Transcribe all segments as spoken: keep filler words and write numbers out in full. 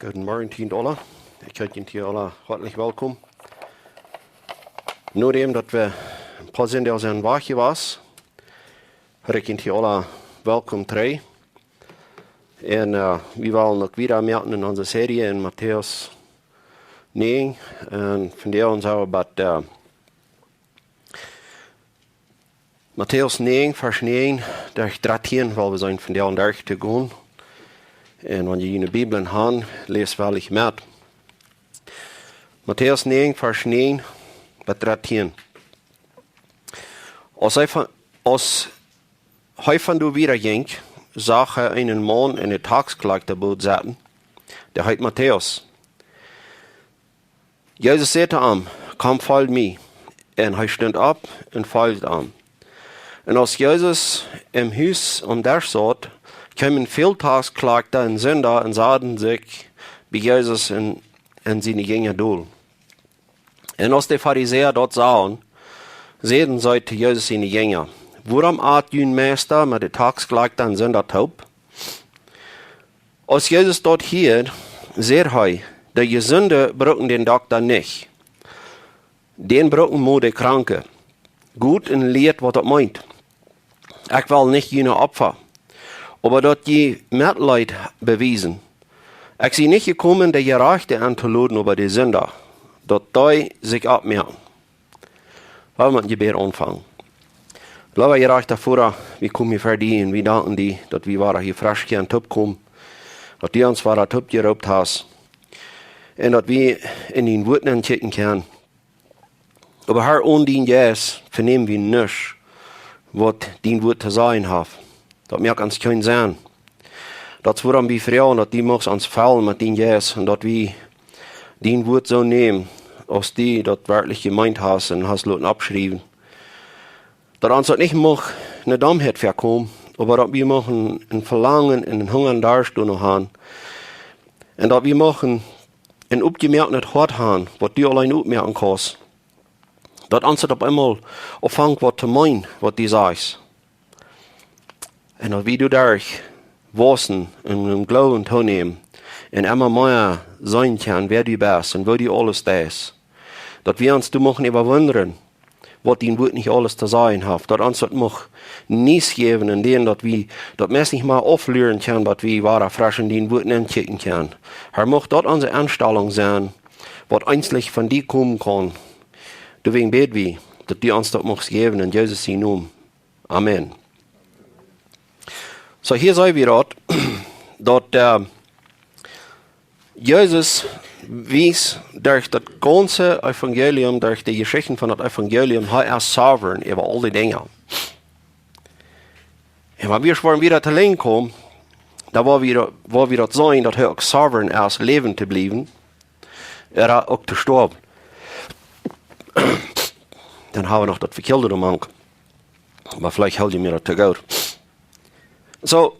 Gooden Morjen, Tient Ola. Ekj heet junt hia aula hoatlich welkom. Nodäm daut wie een poa Sindach sent wajch jewast, heet ekj junt hia aula welkom trigj. Un, äh, wie wellen uk wieda moaken en onse Serie en Matäus näajen. Un vondoag sent wie bie, äh, Matäus näajen, Varsch näajen, derch dartieen, well wie seenen vondoag derch to gonen. Un wan jie june Bibel han, läst wellich met. Matäus näajen, Varsch näajen bat dartieen. Aus hee von, aus hee von doa wieda jinkj, sach hee eenen Maun en de Taxkloaktaboot sitten, dee heet Matäus. Jesus säd to am: "Komm, folj mie." Un hee stunt opp un foljd am. Un aus Jesus em Hus aum Desch saut, kjeemen väl Taxkloakta un Sinda un saten sikj bie Jesus un, un siene Jinja dol. Un aus de Farisäa daut sagen, säden see to Jesus siene Jinja: "Wuarom at jun Meista met de Taxkloakta un Sinda toop?" Aus Jesus daut hieed, säd hee: "De Jesunde brucken dän Dokta nich, dee brucken mau de Kranke. Got un lieet, waut daut meent. Ekj well nich june Opfa, oba daut jie Metleet bewiesen. Ekj sie nich jekomen, de Jerajchte entoloden, oba de Sinda, daut dee sikj oppmoaken." Lot ons met een Jebäd aunfangen. Leewa jerajchta Voda, wie komen hia ver die un wie danken die, daut wie wada hia fresch kjennen toopkomen, daut du ons wada toopjeroopt hast un daut wie en dien Wuat nenkjikjen kjennen. Oba Herr, onen dien Jeist vernäm wie nuscht, waut dien Wuat to sajen haft. Daut moakt ons kjeen Senn. Daut es wuarom wie froagen, daut du muchst ons fellen met dien Jeist un daut wie dien Wuat soo nämen, aus du daut werkjlich jemeent hast un hast loten oppschriewen. Daut ons daut nich mucht ne Domheit väakomen, oba daut wie muchten een Velangen un een Hunga un Darscht doano han. Un daut wie muchten een oppjemoaket Hoat han, waut du auleen oppmoaken kaust. Daut ons daut opp eemol aunfangt waut to meenen, waut du sajchst. Un daut wie doaderch waussen un em Gloowen toonämen un emma mea seenen kjennen, wäa du best un woo du aules deist. Daut wie ons doa muchten äwawundren, waut dien Wuat nich aules to sajen haft. Daut ons daut mucht Niees jäwen un dän, daut wie daut meist nich mea aufluaren kjennen, daut wie wada fresch en dien Wuat nenkjikjen kjennen. Herr, mucht daut onse Enstalunk sennen, waut eenslich von die komen kaun. Doawäajen bäd wie, daut du ons daut muchst jäwen en Jesus sienen Nomen. Amen. Soo, hia seenen wie daut, daut, äh, Jesus wiest derch daut gaunze Evangelium, derch de Jeschichten von daut Evangelium, hee es sovereign äwa aul dee Dinja. Un wan wie woaren wieda to Lenj komen, dan woa wie, woa wie daut seenen, daut hee uk sovereign es, läwen to bliewen, ooda uk to stoawen. Dan ha wie noch daut Vekjilde doamank. Oba veleicht hool jie mie daut to goot. Soo,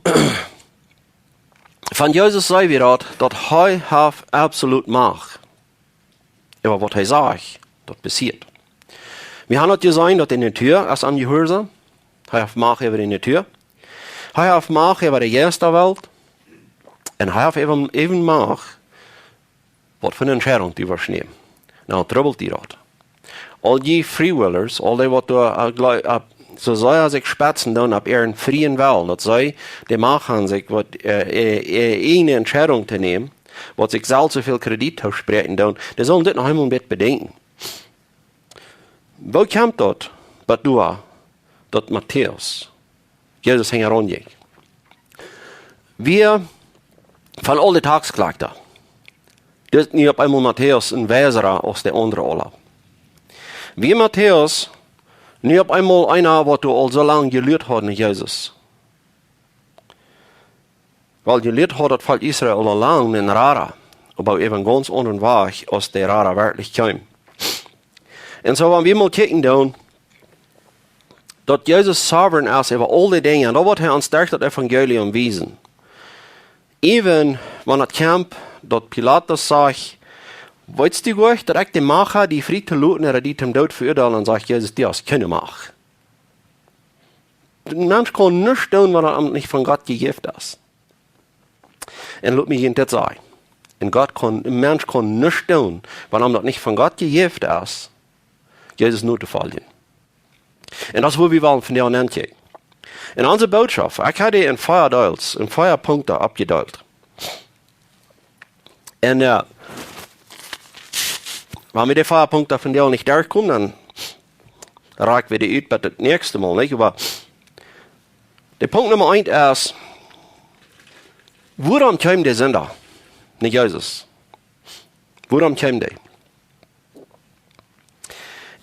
von Jesus seenen wie daut, daut hee haft absolut Macht äwa waut hee sajcht, daut passieet. Wie haben daut jeseenen, daut de Natua es am jehuarsom. Hee haft Macht äwa de Natua. Hee haft Macht äwa de Jeistawelt. Un hee haft äwen, äwen Macht, waut fa ne Entscheidunk du woascht nämen. Nu, trubbelt die daut? Aul dee Freewillers, aul dee waut doa, äh, glee-, äh, soo sea sikj spetzen doonen opp äaren frieen Wellen, daut see de Macht haben sikj waut, äh, äh, äh, eene Entscheidunk to nämen, waut sikj selfst soo väl Kredit toospräakjen doonen, dee sellen dit noch eemol een bät bedenkjen. Woo kjemt daut, bat doa, daut Matäus Jesus hinjaraun jinkj? Wia von aul de Taxkloakta, daut es nu opp eemol Matäus een Wiesra aus de aundre aula. Wia Matäus nu opp eemol eena, waut doa aul soo lang jeluat haud no Jesus? Wiels jelieet haud daut Volkj Israel aul lang een Rada, oba opp eenen gaunz aundren Wajch aus de Rada werkjlich kjeem. Un soo, wan wie mol kjikjen doonen, daut Jesus sovereign es äwa aul dee Dinja, un daut woat hee ons derch daut Evangelium wiesen. Even wan daut kjemt, daut Pilatus sajcht: "Weetst du goanich, daut ekj de Macht hab, die frie to loten ooda die toom Doot to veuadeelen?" Dan sajcht Jesus: "Du hast kjeene Macht." Een Mensch kaun nuscht doonen, waut am nich von Gott jejäft es. Un lot mie junt dit sajen. Un Gott kaun, een Mensch kaun nuscht doonen, wan am daut nich von Gott jejäft es, Jesus notofoljen. Un daut es, wua wie wellen vondoag ankjikjen. Un onse Bootschoft, ekj hab dee en vea Deels, en vea Punkten oppjedeelt. Un, äh, wan wie dee vea Punkten vondoag nich derchkomen, dan rakj wie dee ut bat daut näakjste Mol, nich? Oba de Punkt Numma eent es, wuarom kjeem de Sinda no Jesus? Wuarom kjeem dee?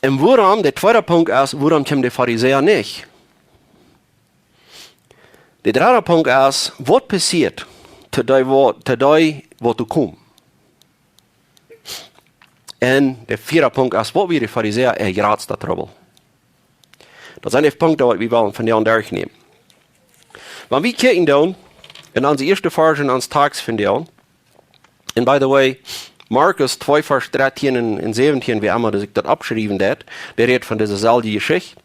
Un wuarom, de tweede Punkt es, wuarom kjeem de Farisäa nich? De dredde Punkt es, waut passieet to dee, wa-, to dee, waut doa kjeem? Un de vieede Punkt es, waut wia de Farisäa äa jratsta Trubbel? Daut sent de Punkten, waut wie wellen vondoag derchnämen. Wan wie kjikjen dan en onse ieeschte Varsch en ons Tekst vondoag, un by the way, Markus twee Varsch drettieen un, un säwentieen, woo emma daut ekj daut oppschriewen deed, dee rät von dise selwje Jeschicht.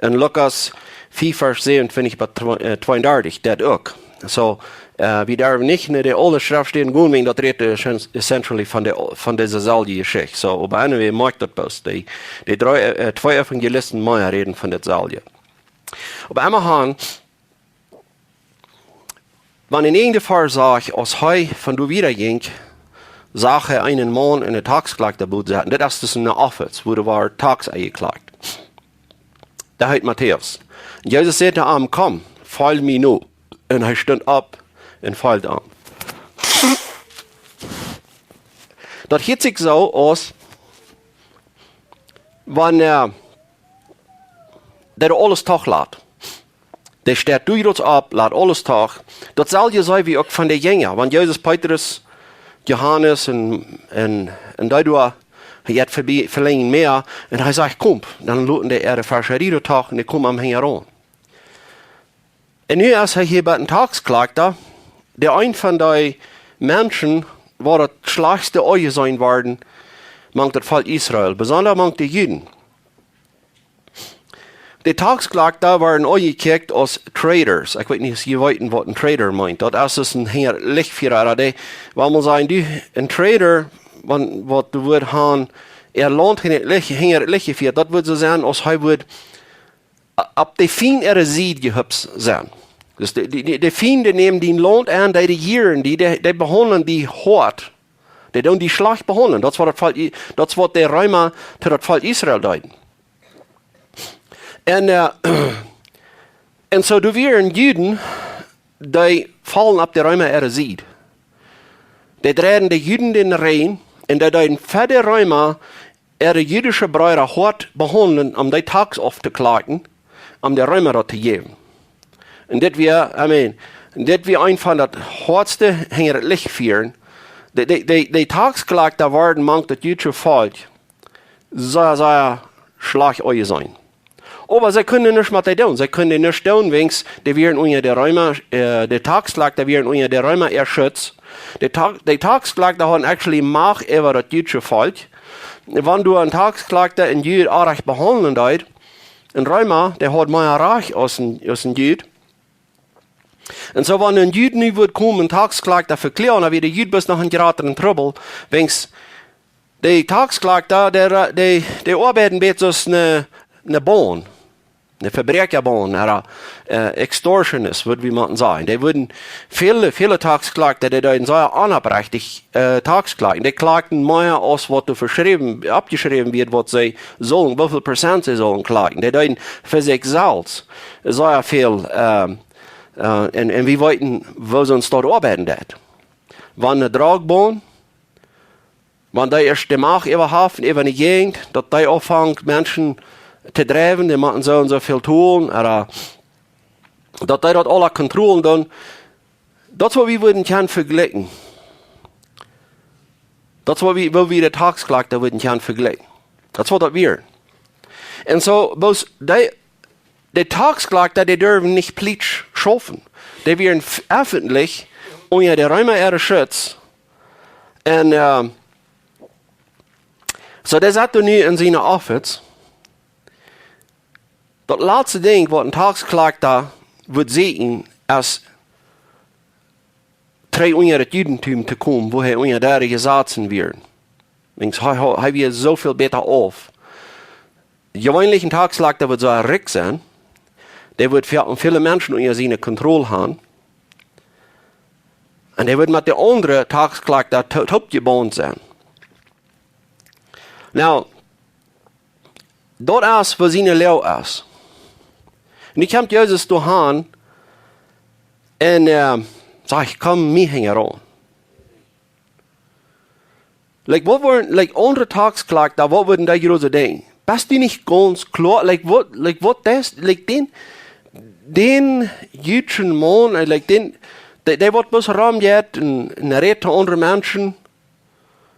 Un Lukas vea Varsch säwenuntwintich bat twee-, äh, tweeundartich, daut uk. So, äh, wie derwen nich no de aule Schreftstäden gonen, wäajen daut rät, äh, schon essentially von de, von dise selwje Jeschicht. So, oba anyway, moakjt daut bloos. Dee, dee dree, äh, twee Evangelisten mea räden von daut selwje. Oba emma han, wan een irjent Varsch sajcht, aus hee von doa wieda jinkj, sach hee eenen Maun en de Taxkloakta buten setten. Dit es dus een Office, wua doa wort Tax enjeklakt. Dee heet Matäus. Un Jesus säd to am: "Komm, folj mie no." Un hee stunt opp un foljt am. Daut hieet sikj soo aus, wan, äh, daut aules toch lat. Dee steit doa jrods opp, lat aules toch. Daut selwje seen wie uk von de Jinja, wan Jesus, Petrus, Johanes un, un, un dee doa, hee jeit verbie, velenjd mea, un hee sajcht: "Komm," dan loten dee äare Fescheriee doa toch un dee komen am hinjaraun. Un nu es hee hia bie een Taxkloakta, dee een von dee Menschen, wua daut schlajchtste aunjeseenen worden, mank daut Volkj Israel, besonda mank de Juden. De Taxkloakta worden aunjekjikjt aus traitors. Ekj weet nich aus jie weeten, waut een traitor meent. Daut es dus een Hinjalichtfiera, dee, wan wie sajen, du, een traitor, wan, waut doa wudd han, äa Launt hinja daut Licht, hinja daut Licht jefieet, daut wudd soo sennen, aus hee wudd opp de Fiend äare Sied jehupst sennen. Dus de, de, de, de Fiend nämen dien Launt aun, dee rejieren die, dee, dee behaundlen die hoat. Dee doonen die schlajcht behaundlen. Daut es waut daut Volkj I-, daut es waut de Reema to daut Volkj Israel deeden. Un, äh, un soo doa wieren Juden, dee follen opp de Reema äare Sied. Dee dreiden de Juden dän Rigjen un dee deeden fa de Reema äare jüdische Breeda hoat behaundlen, om dee Tax auftoklakjen, om de Reema daut to jäwen. Un dit wia, I mean, dit wia een von daut hoatste hinja daut Licht fieren. De, de, de, de Taxkloakta worden mank daut jüdische Volkj sea, sea schlajcht aunjeseenen. Oba see kunnen nuscht met dee doonen. See kunnen nuscht doonen, wiels dee wieren unja de Reema, äh, de Taxkloakta wieren unja de Reema äa Schutz. De Ta-, de Taxkloakta hauden actually Macht äwa daut jüdische Volkj. Wan doa een Taxkloakta een Jud orrajcht behaundlen deed, een Reema, dee haud mea Rajcht aus een, aus een Jud. Un soo, wan een Jud nu wudd komen, een Taxkloakta vekloagen, dan wia de Jud bloos noch en jratren Trubbel, wiels de Taxkloakta, dee, dee, dee oabeiden bät soo aus ne, ne Baund, ne Vebräakjabaunt, ooda, äh, extortionist, wudd wie mau sajen. Dee wudden, väle, väle Taxkloakta, dee deeden sea onopprechtich, äh, Tax klakjen. Dee klakjten mea aus waut doa veschräwen, oppjeschräwen wort, waut see sullen, woo väl Prozent see sullen klakjen. Dee deeden fa sikj selfst sea väl, ähm, äh, un, un wie weeten, woo soon Staut oabeiden deit. Wan ne Droagbaund, wan dee ieescht de Macht äwahaft äwa ne Jäajent, daut dee aunfangt Menschen to driewen, dee motten soo un soo väl tolen, ooda daut dee daut aula kontrollieren doonen, daut es waut wie wudden kjennen vejlikjen. Daut es waut wie, woo wie de Taxkloakta wudden kjennen vejlikjen. Daut es waut daut wia. Un soo, bloos dee, de Taxkloakta, dee durwen nich plietsch schaufen. Dee wieren f-, effentlich unja de Reema äare Schutz. Un, äh, soo, dee saut nu en siene Office. Daut latste Dinkj, waut een Taxkloakta wudd seenen, es trigj unja daut Judentum to komen, wua hee unja dee Jesazen wia. Denkjst, hee, hee, hee wia soo väl bäta auf. Jeweenlich een Taxkolakta, dee wudd soo rikj sennen, dee wudd väl, väle Menschen unja siene Kontroll haben. Un dee wudd met de aundre Taxkolakta to-, toopjebungen sennen. Nu, daut es, woo siene Loag es. Un nu kjemt Jesus doa aun un, äh, sajcht: "Komm mie hinjaraun." Like, waut wudden, like, aundre Taxkolakta, waut wudden dee jrod denkjen? Best du nich gaunz kloa? Like, waut, like, waut es, like, dän, dän jüdischen Maun, äh, like, dän, dee, dee waut bloos romjeit un, un rät to aundre Menschen.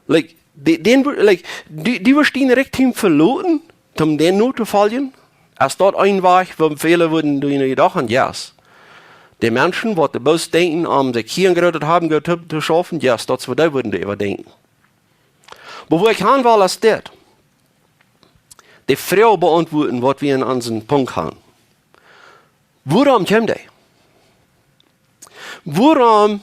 Like, dee, dän, like, du, du wurscht dien Rikjdom veloten, om dän notofoljen? Es daut een Wajch, woo väle wudden doa jedocht haben, yes. De Menschen, waut de bloos denkjen, om sikj hia een grootet Haben to, to schaufen, yes, daut es, waut dee wudden doaräwa denkjen. Oba wua ekj han well, es dit. De Froag beauntwuaden, waut wie en onsen Punkt haben. Wuarom kjeem dee? Wuarom,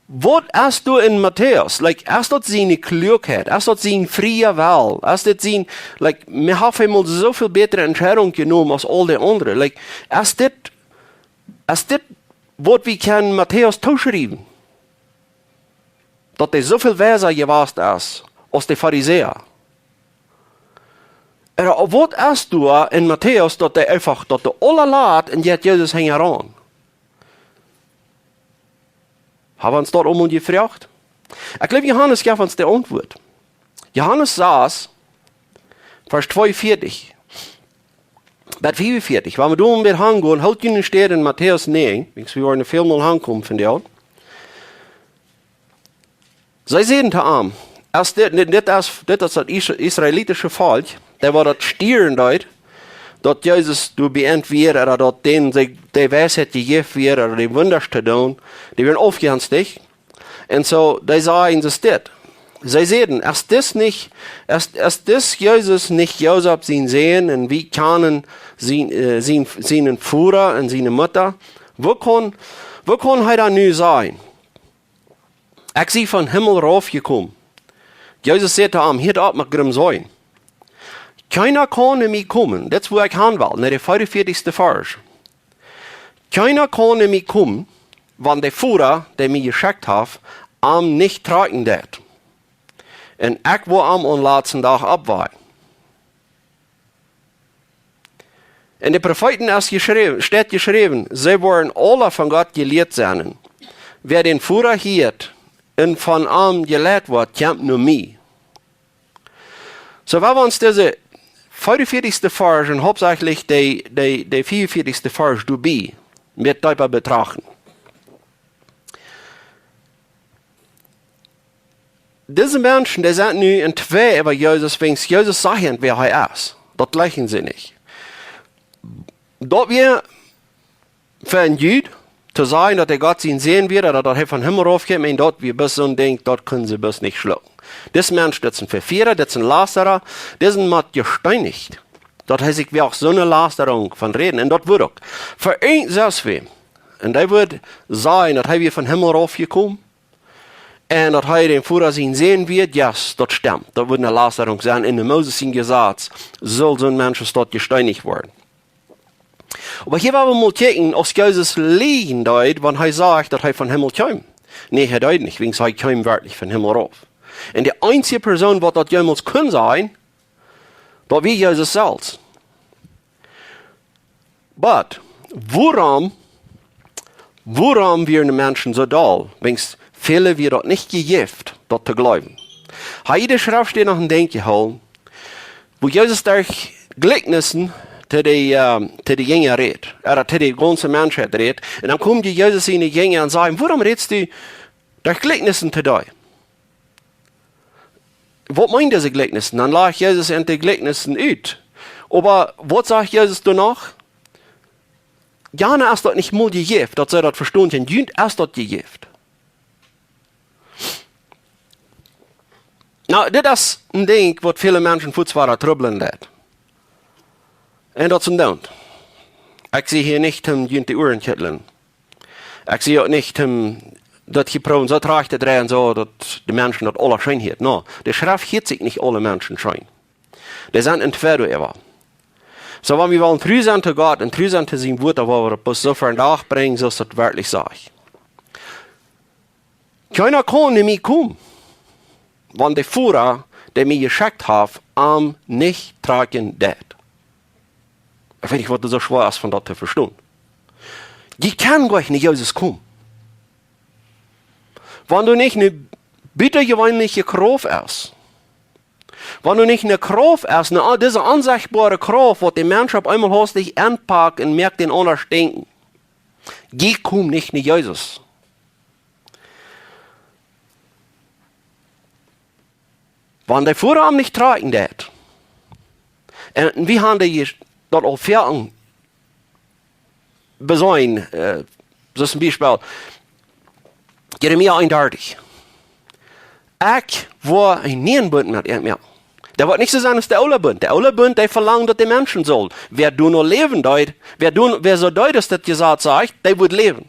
waut es doa en Matäus? Like, es daut siene Kluakjeit? Es daut sien fria Well? Es dit sien, like, hee haft eemol soo väl bätre Entscheidunk jenomen aus aul de aundre? Like, es dit, es dit, waut wie kjennen Matäus tooschriewen? Daut hee soo väl wiesa jewast es aus de Farisäa. Un waut es doa en Matäus, daut hee eefach, daut hee aules lat un jeit Jesus hinjaraun? Hab wie ons daut aul mol jefroagt? Ekj jleew, Johanes jeef ons de Auntwuat. Johanes sas, Varsch tweeunvieetich bat fiefunvieetich. Wan wie doa mol aungonen, hoolt junt stell en Matäus näajen, wiels wie woaren väl mol aunkomen vondoag. See säden to am, aus dit, dit, dit es, dit es daut is-, israelitische Volkj, dee wia daut stieren deed, daut Jesus doa bie an wia, ooda daut dän see de Weisheit jejäft wia, ooda de Wunda to doonen, dee wieren aufjenstich. Un soo, dee säden, es dit. See säden: "Es dit nich, es, es dit Jesus nich Josef sien Sän, un wie kjanen sien, äh, sien, sienen Voda un siene Mutta? Woo kaun, woo kaun hee dan nu sajen: 'Ekj sie vom Himmel raufjekomen'?" Jesus säd to am: "Hieet opp met Grumm sennen. Kjeena kaun no mie komen", dit es, wua ekj han well, no de fiefunvieetichste Varsch. "Kjeena kaun no mie komen, wan de Voda, dee mie jeschekjt haft, am nich trakjen deit. Un ekj woa am aum latsten Dach oppwakjen." En de Profeeten es jeschräwen, steit jeschräwen: "See woaren aule von Gott jelieet sennen. Wäa dän Voda hieet un von am jeleit woat, kjemt no mie." Soo, wan wie ons dise fiefunvieetichste Varsch un hauptsächlich de, de, de fiefunvieetichste Varsch doabie met deepa betrachten. Dise Menschen, dee sent nu en Twiewel äwa Jesus, wiels Jesus sajcht an, wäa hee es. Daut jlikjen see nich. Daut wia fa een Jud to sajen, daut hee Gott sien Sän wia, ooda daut hee vom Himmel raufkjeem, un daut wia bloos soon Dinkj, daut kunnen see bloos nich schlucken. Dis Mensch, daut es een Vefieera, daut es een Lastarer, disen mott jesteenicht. Daut hee sikj wäajen soone Lastarunk von räden. Un daut wudd uk fa een selfst wea. Un dee wudd sajen, daut hee wia vom Himmel raufjekomen. Un daut hee dän Voda sien Sän wia, yes, daut stemt. Daut wudd eene Lastarunk sennen. En de Moses sien Jesaz sull soon Mensch daut jesteenicht woaren. Oba hia woa wie mol kjikjen, aus Jesus lieejen deed, wan hee sajcht, daut hee vom Himmel kjeem. Nä, hee deed nich, wiels hee kjeem werkjlich vom Himmel rauf. Un de eensje Persoon, waut daut jemols kunn sajen, daut wia Jesus selfst. But, wuarom, wuarom wieren de Menschen soo doll? Wiels väle wia daut nich jejäft, daut to jleewen. Hab jie de Schreft hia noch een Dinkj jehoolen, wua Jesus derch Jlikjnisen to de, ähm, to de Jinja rät, ooda to de gaunze Menschheit rät? Un dan kjeemen Jesus siene Jinja un säden: "Wuarom rätst du derch Jlikjnisen to dee?" Waut meent dise Jlikjnisen? Dan lajcht Jesus an de Jlikjnisen ut. Oba waut sajcht Jesus doano? Junt es daut nich mol jejäft, daut see daut vestonen kjennen. Junt es daut jejäft. Nu, dit es een Dinkj, waut väle Menschen fuats woaren trubblen deit. Un daut es een Doonen. Ekj sie hia nich om junt de Uaren to kjitlen. Ekj sie uk nich om daut jie proowen soo trajcht to dreien, soo daut de Menschen daut aula scheen hieet. No, de Schreft hieet sikj nich aule Menschen scheen. Dee sent en tweede äwa. Soo, wan wie wellen tru sennen to Gott un tru sennen to sien Wort, dan woa wie daut bloos soo ver een Dach brinjen, soo aus daut werkjlich sajcht. Kjeena kaun no mie komen, wan de Voda, dee mie jeschekjt haft, am nich trakjen deit. Ekj weet nich, waut daut soo schwoa es, von daut to vestonen. Jie kjennen nich no Jesus komen, wan doa nich eene butajeweenelje Krauft es. Wan doa nich eene Krauft es, eene, dise onsechtboare Krauft, waut de Mensch opp eemol hastich aunpakt un moakt dän aundasch denkjen. Jie komen nich no Jesus, wan de Voda am nich trakjen deit. Un wie haben dee, daut aul foaken beseenen, äh, soo aus een Biespel, Jeremia eenundartich. Ekj woa een nieen Bunt met an moaken. Dee woat nich soo sennen aus de oole Bunt. De oole Bunt, dee velangt, daut de Menschen sullen. Wäa doano läwen deed, wäa doano, wäa soo deed aus daut Jesaz sajcht, dee woat läwen.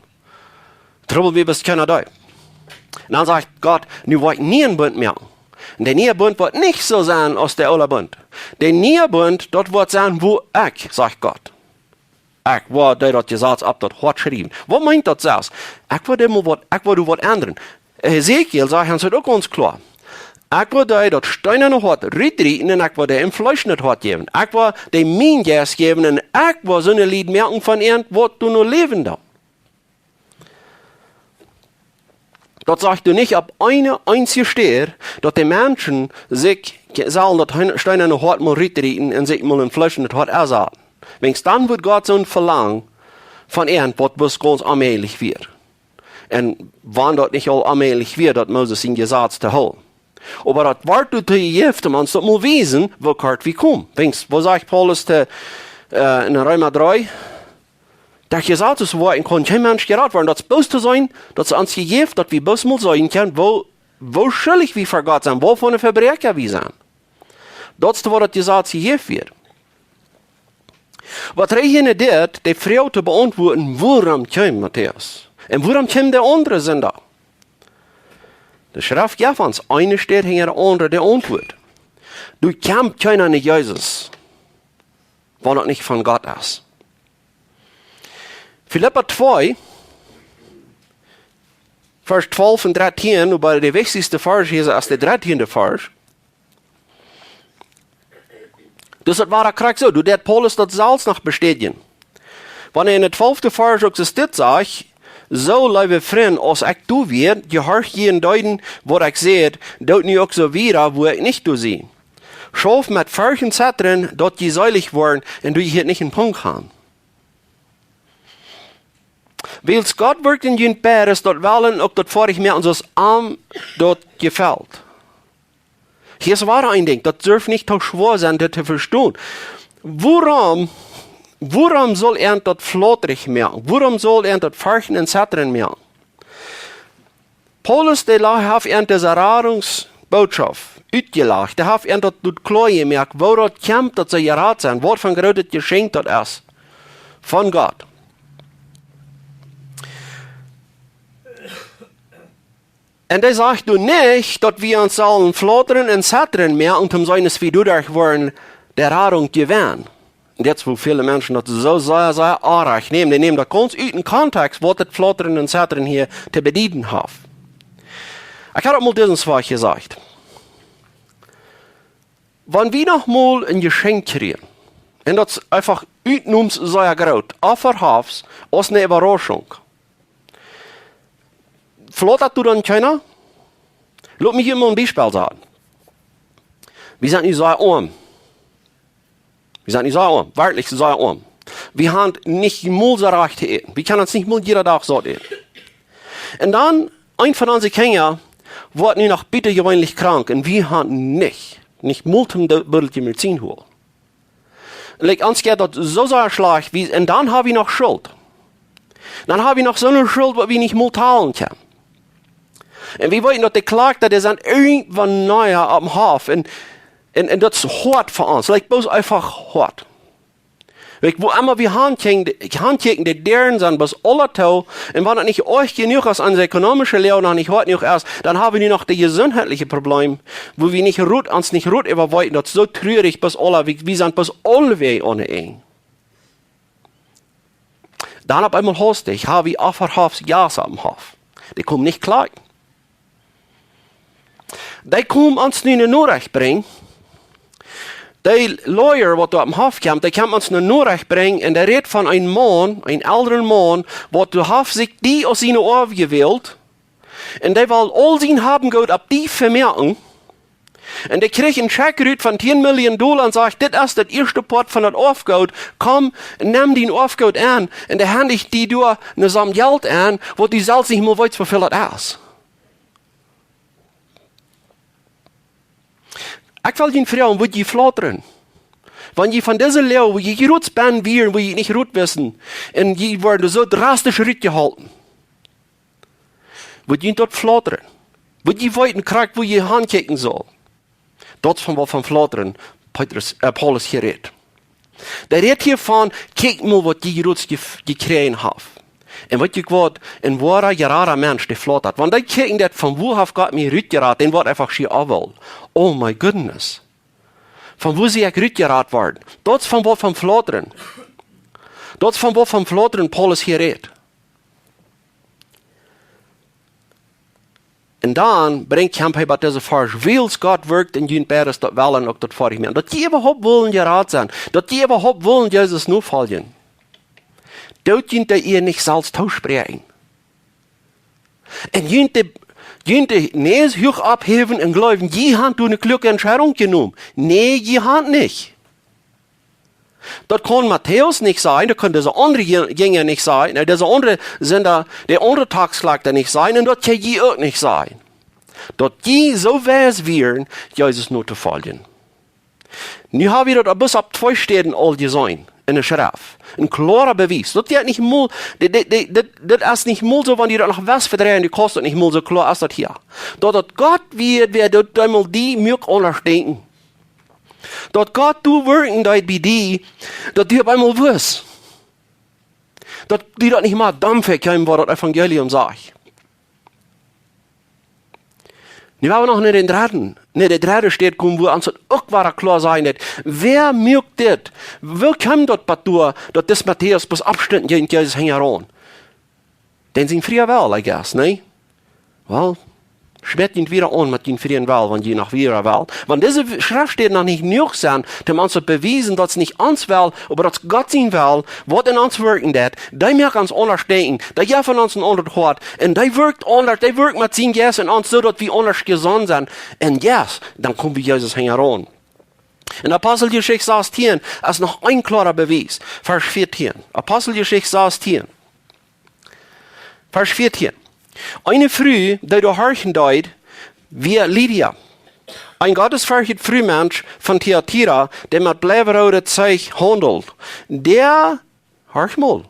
Trubbel wia bloos kjeena deed. Un dan sajcht Gott: "Nu woa ekj een nieen Bunt moaken. Un de niee Bunt woat nich soo sennen aus de oole Bunt. De niee Bunt, daut woat sennen, woo ekj," sajcht Gott, "ekj woa die daut Jesaz opp daut Hoat schriewen." Waut meent daut sest? Ekj woa die mol waut, ekj woa die waut endren. Hesekiel sajcht ons daut uk gaunz kloa. "Ekj woa die daut steenane Hoat rutrieten un ekj woa die een fleeschnet Hoat jäwen. Ekj woa die mienen Jeist jäwen un ekj woa soone Lied moaken von an, waut doano läwen doonen." Daut sajcht doa nich opp eene eensje Städ, daut de Menschen sikj sellen daut hein-, steenane Hoat mol rutrieten un sikj mol een fleeschnet Hoat ensaten. Wiels dan wudd Gott soon velangen von an, waut bloos gaunz onmäajlich wia. Un wan daut nich aul onmäajlich wia, daut Moses sien Jesaz to hoolen. Oba daut woat doatoo jejäft, om ons daut mol wiesen, woo kort wie komen. Wiels, waut sajcht Paulus to, äh, en Reema dree? Daut Jesaz es, woo een kaun kjeen Mensch jerat woaren. Daut es bloos to seenen, daut es ons jejäft, daut wie bloos mol seenen kjennen, woo, woo schuldich wie ver Gott sent, woo von een Vebräakja wie sent. Daut es, waut daut Jesaz jejäft wort. Waut hee hia deed, de Froag to beauntwuaden, wuarom kjeem Matäus? Un wuarom kjeemen de aundre Sinda? De Schreft jeft ons eene Städ hinja de aundre de Auntwuat. Doa kjemt kjeena no Jesus, wan daut nich von Gott es. Filippa twee, Varsch twalf un dartieen, oba de wichtichste Varsch hia es de dartieende Varsch. Dus daut wia krakjt soo, doa deed Paulus daut selfst noch bestädjen. Wan hee en dän twalften Varsch uk soo dit sajcht: "Soo, leewe Frind, aus ekj doa wia, jehorcht jie un deeden, waut ekj säd, doot nu uk soo wieda, wua ekj nich doa sie. Schauft met Forcht un Zetren, daut jie seelich woaren, un doa jie nich een Punkt haben. Wiels Gott wirkjt en junt beides, daut Wellen uk daut Forchtmoaken, soo aus am daut jefelt." Hia es wada een Dinkj, daut darf nich too schwoa sennen, dit to vestonen. Wuarom, wuarom saul eent daut flautrich moaken? Wuarom saul eent daut Forchten un Zetren moaken? Paulus, dee la-, haft eent dise Radungsbootschoft utjelajcht. Dee haft eent daut doa kloa jemoakt, woo daut kjemt, daut see jerat sent, waut fa een grootet Jeschenkj daut es von Gott. Un hee sajcht nu nich, daut wie ons sellen flautren un zetren moaken, om sien Wied doaderch woaren de Radunk jewennen. Un daut es, woo väle Menschen daut soo sea, sea onrajcht nämen. Dee nämen daut gaunz ut dän Kontext, waut daut Flautren un Zetren hia to bedieden haft. Ekj haud daut mol disen Wajch jesajcht. Wan wie noch mol een Jeschenkj kjrieen, un daut es eefach utnoms sea groot, onverhofts, aus eene Äwarauschunk, flaut daut dan kjeena? Lot mie hia mol een Biespel sajen. Wie sent nu sea oam. Wie sent nu sea oam. Werkjlich sea oam. Wie haben nich mol soo rajcht to äten. Wie kjennen ons nich mol jieda Dach saut äten. Un dan, eent von onse Kjinja woat nu noch butajeweenlich krank. Un wie haben nich, nich mol een Biddelkje Medizin jeholt. Like, ons jeit daut soo sea schlajcht, wie, un dan hab wie noch Schult. Dan hab wie noch soone Schult, waut wie nich mol talen kjennen. Un wie weeten, daut de Kjlakj, daut es aun irjentwan nohäa oppem Hoff. Un, un, un daut es hoat fa ons. Like, bloos eefach hoat. Weet jie, wua emma wie hankjikjen, de Däaren sent bat aula too. Un wan et nich oajch jenuach es, onse ekonomische Loag noch nich hoat jenuach es, dan hab wie nu noch de jesuntheitliche Probleem, wua wie nich rut, ons nich rut äwaweeten, daut es soo trurich bat aula, wie, wie sent bat aulawäajen onen Enj. Dan opp eemol haustich, hab wie Offahoff Jast oppem Hoff. Dee komen nich kloa. Dee komen ons nu ne Norecht brinjen. De Lawyer, waut doa oppem Hoff kjemt, dee kjemt ons ne Norecht brinjen un dee rät von een Maun, een eldren Maun, waut de Hoff sikj die aus siene Oaw jewält. Un dee well aul sien Haben Goot opp die vemoaken. Un dee kjrieech een Scheck rut von tieen Million Dolla un sajcht: "Dit es daut ieeschte Poat von daut Oawgoot. Komm, nem dien Oawgoot aun." Un dee hendicht die doa ne Som Jelt aun, waut du selfst nich mol weetst, woo väl daut es. Ekj well junt froagen, wudd jie flautren? Wan jie von dise Loag, wua jie jrods bennen wieren, wua jie nich rut wisten, un jie worden soo drastisch rutjeholpen, wudd jie daut flautren? Wudd jie weeten krakjt, wua jie hankjikjen sullen? Daut es von waut von flautren Petrus, äh, Paulus hia rät. Dee rät hia von: "Kjikjt mol, waut jie jrods jef-, jekjräajen haben." Un weet jie waut, een woara, jerada Mensch, dee flautrat. Wan dee kjikjen deit, von wua haft Gott mie rutjerat, dee woat eefach schia aul: "Oh my goodness. Von wua sie ekj rutjerat worden?" Daut es von waut von flautren. Daut es von waut von flautren Paulus hia rät. Un dan brinjt hee bat dise Varsch: "Wiels Gott wirkjt en junt beides, daut Wellen uk daut Foadich moaken." Daut jie äwahaupt wellen jerat sennen, daut jie äwahaupt wellen Jesus nofoljen, daut jie daut nich selfst toospräakjen. Un jie de, jie de Näs huach opphäwen un jleewen, jie haben doa ne kluake Entscheidunk jenomen. Nä, jie haben nich. Daut kaun Matäus nich sajen, daut kaun dise aundre Je-, Jinja nich sajen, un dise aundre Sinda, de aundre Taxkloakta nich sajen, un daut kaun jie uk nich sajen, daut jie soo wies wieren, Jesus notofoljen. Nu hab wie daut bloos opp twee Städen aul jeseenen en de Schreft. Een kloara Bewies. Daut jeit nich mol, dit, dit, dit, dit, dit es nich mol soo, wan jie daut noch waut vedreien, jie kaust daut nich mol, soo kloa es daut hia. Daut, daut Gott wia, wia daut eemol die muak aundasch denkjen. Daut Gott doa wirkjen deed bie die, daut du opp eemol wist. Daut die daut nich mea domm väakjeem, waut daut Evangelium sajcht. Nu woa wie noch no dän dredden, no de dredde Städ komen, wua ons daut uk wada kloa sajen deit. Wäa muak dit? Woo kjeem daut bat doa, daut dis Matäus bloos oppstunt un jinkj Jesus hinjaraun? Dän sien fria Well, I guess, nä? Well, schmäat junt wada aun met jun frieen Well, wan jie noch wada wellen. Wan dise Schreftstäden noch nich jenuach sent, om ons to bewiesen, daut es nich ons Well, oba daut es Gott sien Well, waut en ons wirkjen deit, dee moakt ons aundasch denkjen, dee jeft ons een aundret Hoat, un dee wirkjt aundasch, dee wirkjt met sienen Jeist en ons, soo daut wie aundasch jesonnen sent. Un yes, dan komen wie Jesus hinjaraun. En Aposteljeschicht sastieen es noch een kloara Bewies. Varsch vieetieen. Aposteljeschicht sastieen. Varsch vieetieen. Eene Fru, dee doa horchen deed, wia Lydia. Een gottesferchtjet Frumensch von Thyatira, dee met bleiwrodet Zeich haundeld. Dee, horch mol.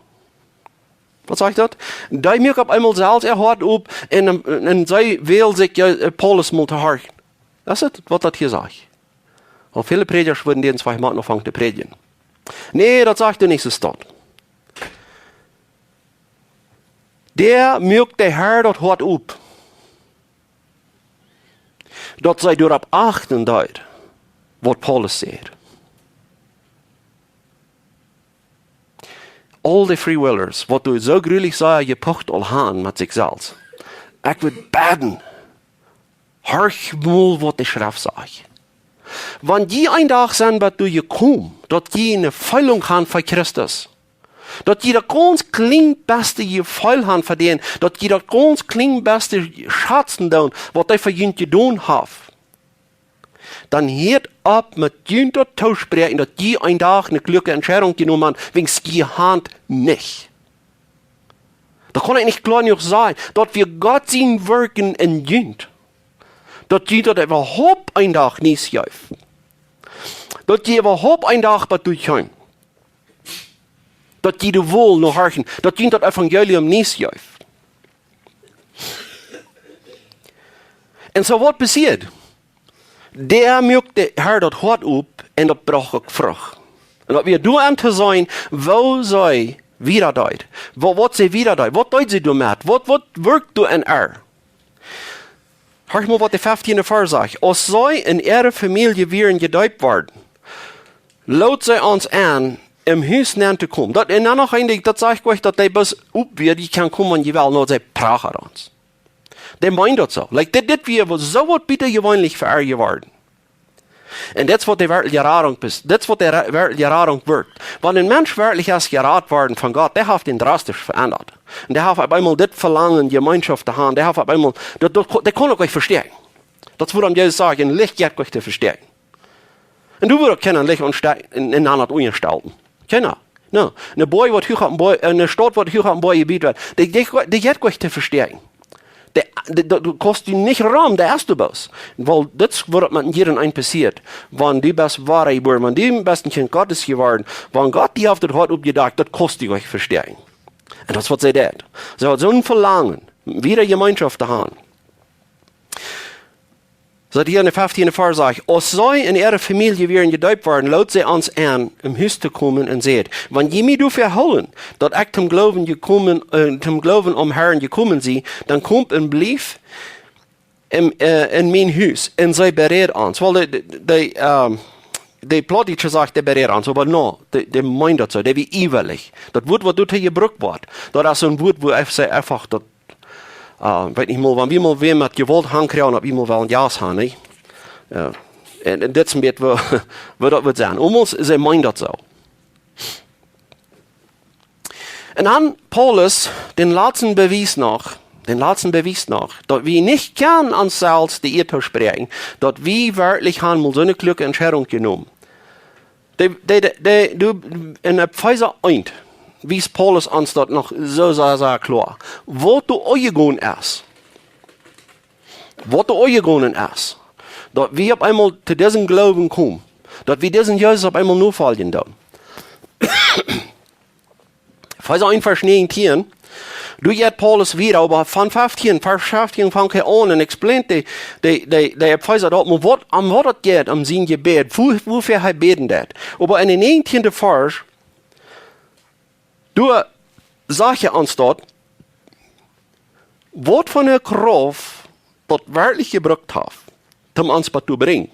Waut sajcht daut? Dee muak opp eemol selfst äa Hoat op un, un, un see well sikj, äh, Paulus mol to horchen. Daut es et, waut daut hia sajcht. Oba väle Prädja wudden dän Zweich Maten aunfangen to prädjen. Nä, daut sajcht doa nich soo, staut. Doa muak de Herr daut Hoat op, daut see doaropp achten deed, waut Paulus säd. Aul de Free Willers, waut doa soo grulich sea jepucht aul han met sikj selfst. Ekj wudd bäden, horch mol, waut de Schreft sajcht. Wan jie een Dach sent, bat doa jekomen, daut jie ne Feelunk han fa Christus, daut jie daut gaunz kjlien beste Jefeel han fa dän, daut jie daut gaunz kjlien beste schazen doonen, waut hee fa junt jedonen haft, dan hieet opp met junt daut toospräakjen, daut jie een Dach ne kluake Entscheidunk jenomen han, wiels jie han nich. Daut kaun ekj nich kloa jenuach sajen, daut wia Gott sien Wirkjen en junt. Daut jie daut äwahaupt een Dach nich jeef. Daut jie äwahaupt een Dach bat doa kjeemen. Daut jie doa wullen no horchen, daut jie daut Evangelium nich jeef. Un soo waut passieed? Doa muak de Herr daut Hoat op un daut brocht uk Frucht. Un daut wia doa aun to seenen, woo see wieda deed. Waut, waut see wieda deed. Waut deed see doamet? Waut, waut wirkjt doa enn äa? Horch mol, waut de feftieende Varsch sajcht. Aus see un äare Famielje wieren jedeept worden, lood see ons aun, em Hus nenn to komen. Daut, un dan noch een Dinkj, daut sajcht nich, daut dee bloos opp wia, dee kunn komen, wan jie wellen, nä, see prachat ons. Dee meent daut soo. Like, dit, dit wia soo waut butajeweenlich fa äa jeworden. Un dit es waut de werkjliche Radunk es. Dit es waut de re-, werkjliche Radunk wirkjt. Wan een Mensch werkjlich es jerat worden von Gott, dee haft am drastisch veendat. Un dee haft opp eemol dit Velangen, Jemeenschoft to haben. Dee haft opp eemol, daut, daut, dee kunn uk nich vestonen. Daut es wuarom Jesus sajcht, een Licht jeit nich to vestonen. Un du wudst uk kjennen Licht aunste-, enn, enn aundre Uagen stalen. Kjeena. No. Een Boajch waut huach opp een Boajch, eene Staut waut huach opp een Boajch jebut woat, dee, dee, dee jeit nich to vestonen. Dee, dee, dee, du kaust die nich rom, dee es du bloos. Wiels dit es waut met jieda een passieet. Wan du best woa jebuen, wan du best een Kjint Gottes jeworden, wan Gott die haft daut Hoat oppjedakjt, daut kaust du nich vestonen. Un daut es waut see deed. See haud soon Velangen, wieda Jemeenschoft to haben. Sajcht hia enn de feftieende Varsch, sajcht: Aus see un äare Famielje wieren jedeept worden, lood see ons aun, em Hus to komen un säd: Wan jie mie doafäa hoolen, daut ekj toom Gloowen jekomen, äh, toom Gloowen aum Herrn jekomen sie, dan komt un blieft enn, äh, enn mien Hus. Un see beräd ons. Well, dee, dee, dee, ähm, dee Plautdietsche sajcht, dee beräd ons, oba no, dee, dee meent daut soo, dee wia iewrich. Daut Wuat, waut doa jebrukt woat, daut es een Wuat, wua ekj saj eefach, daut, äh, weet nich mol, wan wie mol wäa met Jewault hankjrieen, daut wie mol wellen Gas haben, nä? Äh, un, un dit es een bät, wua, wua daut woat sennen. Ommels, see meent daut soo. Un dan Paulus, dän latsten Bewies noch, dän latsten Bewies noch, daut wie nich kjennen ons selfst de Ea toospräakjen, daut wie werkjlich haben mol soone kluake Entscheidunk jenomen. Dee, dee, dee, dee, du, enn Efeesa eent wiest Paulus ons daut noch soo, soo, soo kloa. Waut doa aunjegonen es. Waut doa aunjegonen es. Daut wie opp eemol to disen Gloowen komen. Daut wie disen Jesus opp eemol nofoljen doonen. Efeesa eent Varsch näajentieen. Doa jeit Paulus wieda, oba von feftieen, Varsch feftieen fangt hee aun un explaint de, de, de, de Efeesa daut mau waut, om waut et jeit, om sien Jebäd, wua-, wuafäa hee bäden deed. Oba enn dän näajentieenden Varsch, doa sajcht hee ons daut, waut fa eene Krauft daut werkjlich jebrukt haft, om ons bat doa brinjen,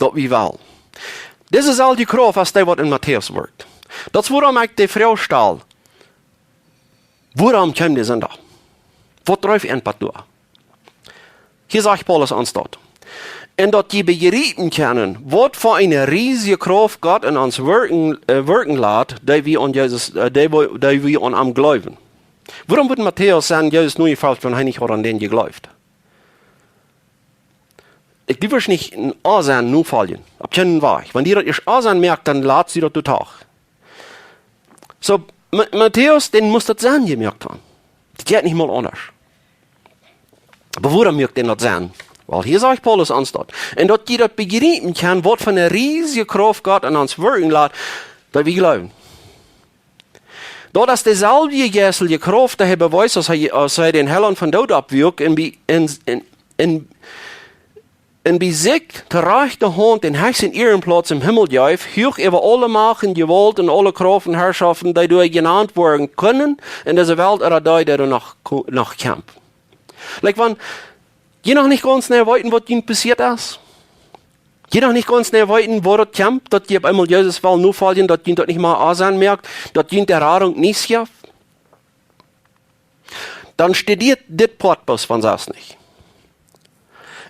daut wie wellen. Dise selwje Krauft es dee, waut enn Matäus wirkjt. Daut es wuarom ekj de Froag stal: Wuarom kjeem de Sinda? Waut dreef an bat doa? Hia sajcht Paulus ons daut. Un daut jie bejriepen kjennen, waut fa eene riesje Krauft Gott enn ons wirkjen, äh, wirkjen lat, dee wie aun Jesus, äh, dee wie, dee wie aun am jleewen. Wuarom wudd Matäus sajen, Jesus nofoljen, wan hee nich haud aun dän jejleeft? Ekj, du woascht nich een Aunseenen nofoljen. Opp kjeenen Wajch. Wan die daut ieescht Aunseenen moakt, dan lat die daut too. Soo, Ma-, Matäus, dän must daut sennen jemoakt haben. Daut jeit nich mol aundasch. Oba wuarom moakt dän daut sennen? Well, hia sajcht Paulus ons daut. Un daut jie daut bejriepen kjennen, waut fa eene riesje Krauft Gott enn ons wirkjen lat, daut wie jleewen. Daut es deeselwje jeistelje Krauft, dee hee bewiest, aus hee, aus hee dän Heilaunt vom Doot oppwakjt un bie, un, un, un, un bie sikj to rajchte Haunt dän hechsten Ierenplauz em Himmel jeef, huach äwa aule Macht un Jewault un aule Krauft un Harschoften, dee doa jenant woaren kjennen, enn dise Welt, ooda dee, dee doa noch ko-, noch kjemt. Like, wan jie noch nich gaunz nä weeten, waut junt passieet es, jie noch nich gaunz nä weeten, woo daut kjemt, daut jie opp eemol Jesus wellen nofoljen, daut junt daut nich mea Aunseenen moakt, daut junt de Radunk nich jeft, dan studieet dit Poat bloos von selfst nich.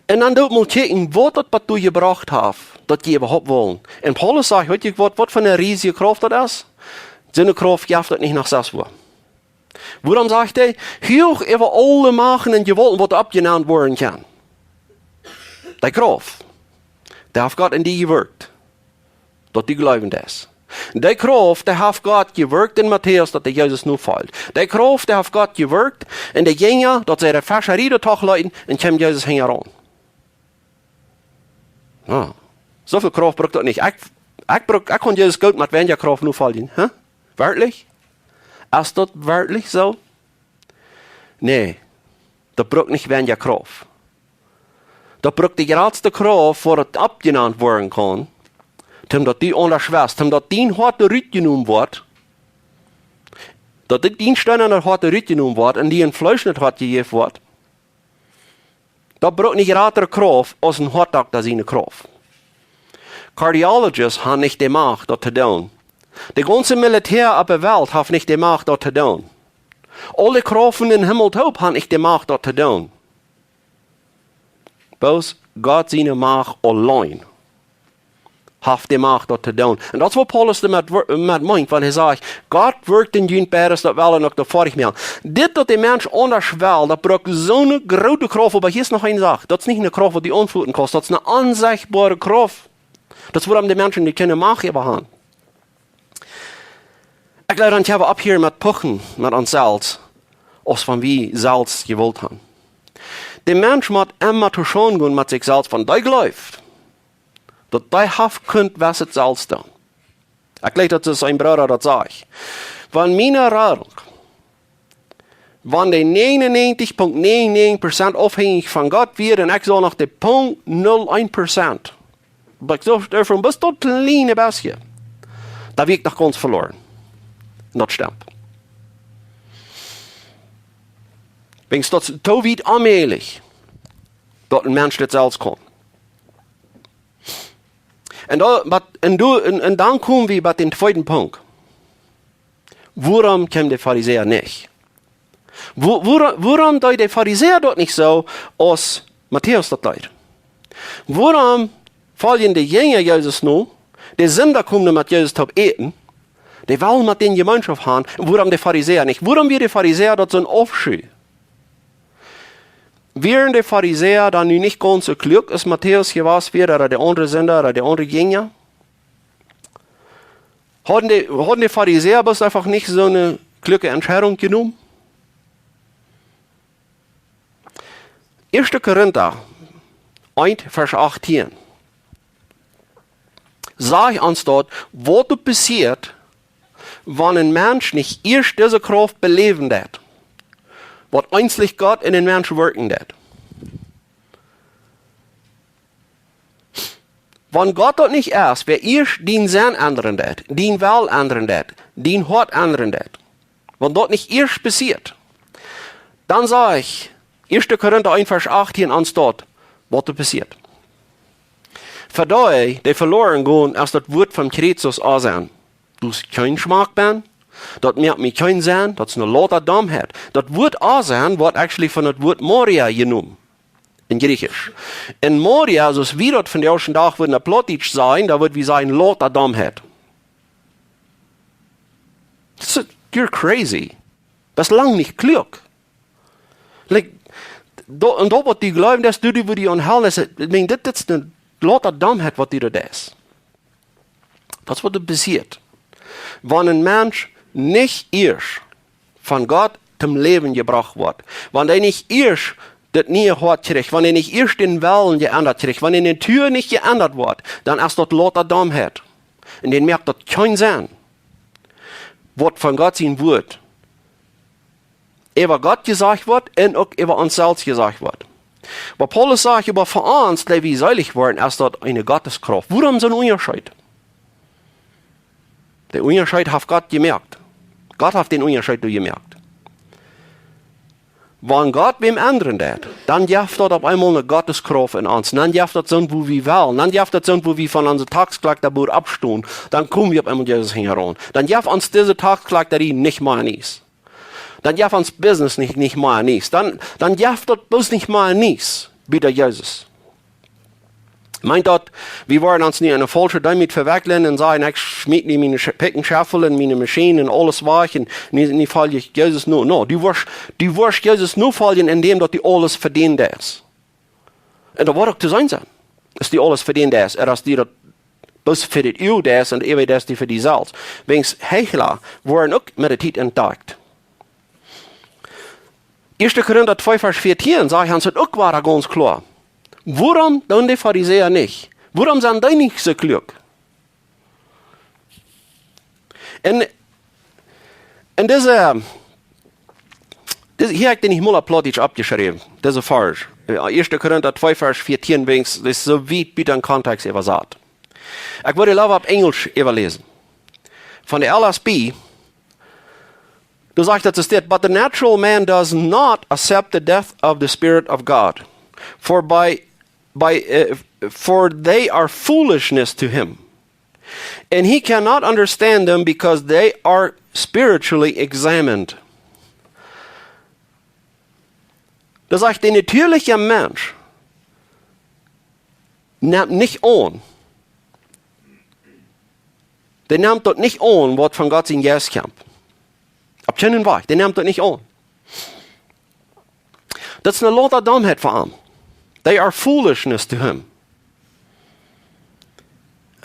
Un dan doot mol kjikjen, waut daut bat doa jebrocht haft, daut jie äwahaupt wellen. Un Paulus sajcht, weet jie waut, waut fa eene riesje Krauft daut es? Soone Krauft jeft et nich noch selfst wua. Wuarom sajcht hee? Huach äwa aule Machten un Jewaulten, waut oppjenant woaren kaun. Dee Krauft, dee haft Gott enn die jewirkjt, daut du jleewen deist. Dee Krauft, dee haft Gott jewirkjt enn Matäus, daut hee Jesus nofoljd. Dee Krauft, dee haft Gott jewirkjt enn de Jinja, daut see de Fescharei doa toch leeten un kjeemen Jesus hinjaraun. Jo. Sooväl Krauft brukt daut nich. Ekj, ekj bruk, ekj kaun Jesus goot met weinja Krauft nofoljen. Hä? Werkjlich? Es daut werkjlich soo? Nä. Daut brukt nich weinja Krauft. Daut brukt de jratste Krauft, waut et oppjenant woaren kaun, Toom daut du aundasch west, toom daut dien Hoat rutjenomen woat, daut dit dien Steen en daut Hoat rutjenomen woat un die een Fleesch en daut Hoat jejäft woat, daut brukt nich jratre Krauft aus een Hoatdokta siene Krauft. Cardiologists haben nich de Macht, daut to doonen. De gaunze Militäa opp de Welt haft nich de Macht, daut to doonen. Aule Krauft en dän Himmel toop haben nich de Macht, daut to doonen. Bloos Gott siene Macht auleen haft de Macht, daut to doonen. Un daut es waut Paulus doamet wor-, met meent, wan hee sajcht, Gott wirkjt en junt beides, daut well un uk daut foadich moaken. Dit, daut de Mensch aundasch well, daut brukt soone groote Krauft, oba hia es noch eene Sach. Daut es nich eene Krauft, waut du aunfoten kaust. Daut es eene onsechtboare Krauft. Daut es, wuarom de Menschen nich kjeene Macht äwa haben. Ekj jleew, dan kjenn wie opphieren met puchen met ons selfst, aus wan wie selfst jewult haben. De Mensch mott emma to Schaund gonen met sikj selfst, wan dee jleeft, daut dee haft kunt wesset selfst doonen. Ekj jleew, daut es een Brooda, daut säd: Wan miene Radunk, wan dee negenundnegentig Punkt negenundnegentig Prozent aufhenjich von Gott wia un ekj saul noch de Punkt null een Prozent, oba ekj saul doavon bloos daut kjliene bät, dan wia ekj noch gaunz veloaren. Un daut stemt. Wiels daut es too wiet onmäajlich, daut een Mensch dit selfst kaun. Un dan, bat, un, du, un, un dan kome wie bie dän tweeden Punkt. Wuarom kjeemen de Farisäa nich? Wo-, wuarom, wuarom deeden de Farisäa daut nich soo, aus Matäus daut deed? Wuarom foljen de Jinja Jesus no? De Sinda komen met Jesus toop äten. Dee wellen met dän Jemeenschoft haben. Wuarom de Farisäa nich? Wuarom wia de Farisäa daut soon Aufschei? Wieren de Farisäa dan nu nich gaunz soo kluak aus Matäus jewast wia, ooda de aundre Sinda, ooda de aundre Jinja? Hauden de, hauden de Farisäa bloos eefach nich soone kluake Entscheidunk jenomen? Ieeschte Korinta eent, Varsch achtieen. Sajcht ons daut, waut doa passieet, wan een Mensch nich ieescht dise Krauft beläwen deit, waut eensich Gott en een Mensch wirkjen deit. Wan Gott daut nich es, wäa ieescht dien Senn endren deit, dien Well endren deit, dien Hoat endren deit, wan daut nich ieescht passieet, dan sajcht Ieeschte Korinta eent, Varsch achtieen ons daut, waut doa passieet. Fa dee, dee veloaren gonen, es daut Wuat von Christus aun senn. Daut es kjeen Schmack, Ben. Daut moakt mie kjeen Senn. Daut es eene loota Domheit. Daut Wuat aun senn woat actually von daut Wuat Moria jenomen. En Jriechisch. En Moria, soo aus wie daut vondoag dän Dach wudden opp Plautdietsch sajen, dan wudden wie sajen, loota Domheit. That's, you're crazy. Daut es lang nich kluak. Like, daut, un daut waut du jleefst, daut du die, woo die aun hoolen, es, I mean, dit, dit es eene loota Domheit, waut du doa deist. Daut es waut doa passieet. Wan een Mensch nich ieescht von Gott toom Läwen jebrocht woat, wan hee nich ieescht daut niee Hoat kjricht, wan hee nich ieescht dän Wellen jeendat kjricht, wan de Natua nich jeendat woat, dan es daut loota Domheit. Un dan moakt daut kjeen Senn, waut von Gott sien Wuat äwa Gott jesajcht woat un uk äwa ons selfst jesajcht woat. Oba Paulus sajcht, oba fa ons, dee wie seelich woaren, es daut eene Gotteskrauft. Wuarom soon Unjascheet? Dän Unjascheet haft Gott jemoakt. Gott haft dän Unjascheet doa jemoakt. Wan Gott wäm endren deit, dan jeft daut opp eemol eene Gotteskrauft en ons. Dan jeft daut soont, woo wie wellen. Dan jeft daut soont, woo wie von onse Taxklock doa bot oppstonen. Dan komen wie opp eemol Jesus hinjaraun. Dan jeft ons dise Taxklock doa nich mea nix. Dan jeft ons Business nich, nich mea nix. Dan, dan jeft daut bloos nich mea nix. Bie Jesus. Meent daut, wie woaren ons nich en eene faulsche Deemoot vewekjlen un sajen, ekj schmiet nu miene Sch-, Pekjenschaufel un miene Maschien un aules wajch un nu, nu folj ekj Jesus no. No, du woascht, du woascht Jesus nofoljen, endäm daut du aules vedeenen deist. Un daut woat uk to seenen sennen, aus du aules vedeenen deist, ooda aus du daut bloos fa daut Ua deist un äwent deist du fa die selfst. Wäajens Heichla woaren uk met de Tiet entdakjt. Ieeschte Korinta twee, Varsch vieetieen sajcht ons daut uk wada gaunz kloa. Wuarom doonen de Farisäa nich? Wuarom sent dee nich soo kluak? Un, un dise, dise, hia hab ekj dän nich mol opp Plautdietsch oppjeschräwen, dise Varsch. Jo, Ieeschte Korinta twee, Varsch vieetieen, wäajens, daut es soo wiet buten Kontext äwasat. Ekj wudd daut opp Enjlisch äwaläsen. Von de L S B, doa sajcht daut, es dit: "But the natural man does not accept the death of the Spirit of God, for by, by, uh, for they are foolishness to him. And he cannot understand them because they are spiritually examined." Doa sajcht, de natieelje Mensch nemt nich aun. Dee nemt daut nich aun, waut von Gott sien Jeist kjemt. Opp kjeenen Wajch, dee nemt daut nich aun. Daut es ne louta Domheit fa am. They are foolishness to him.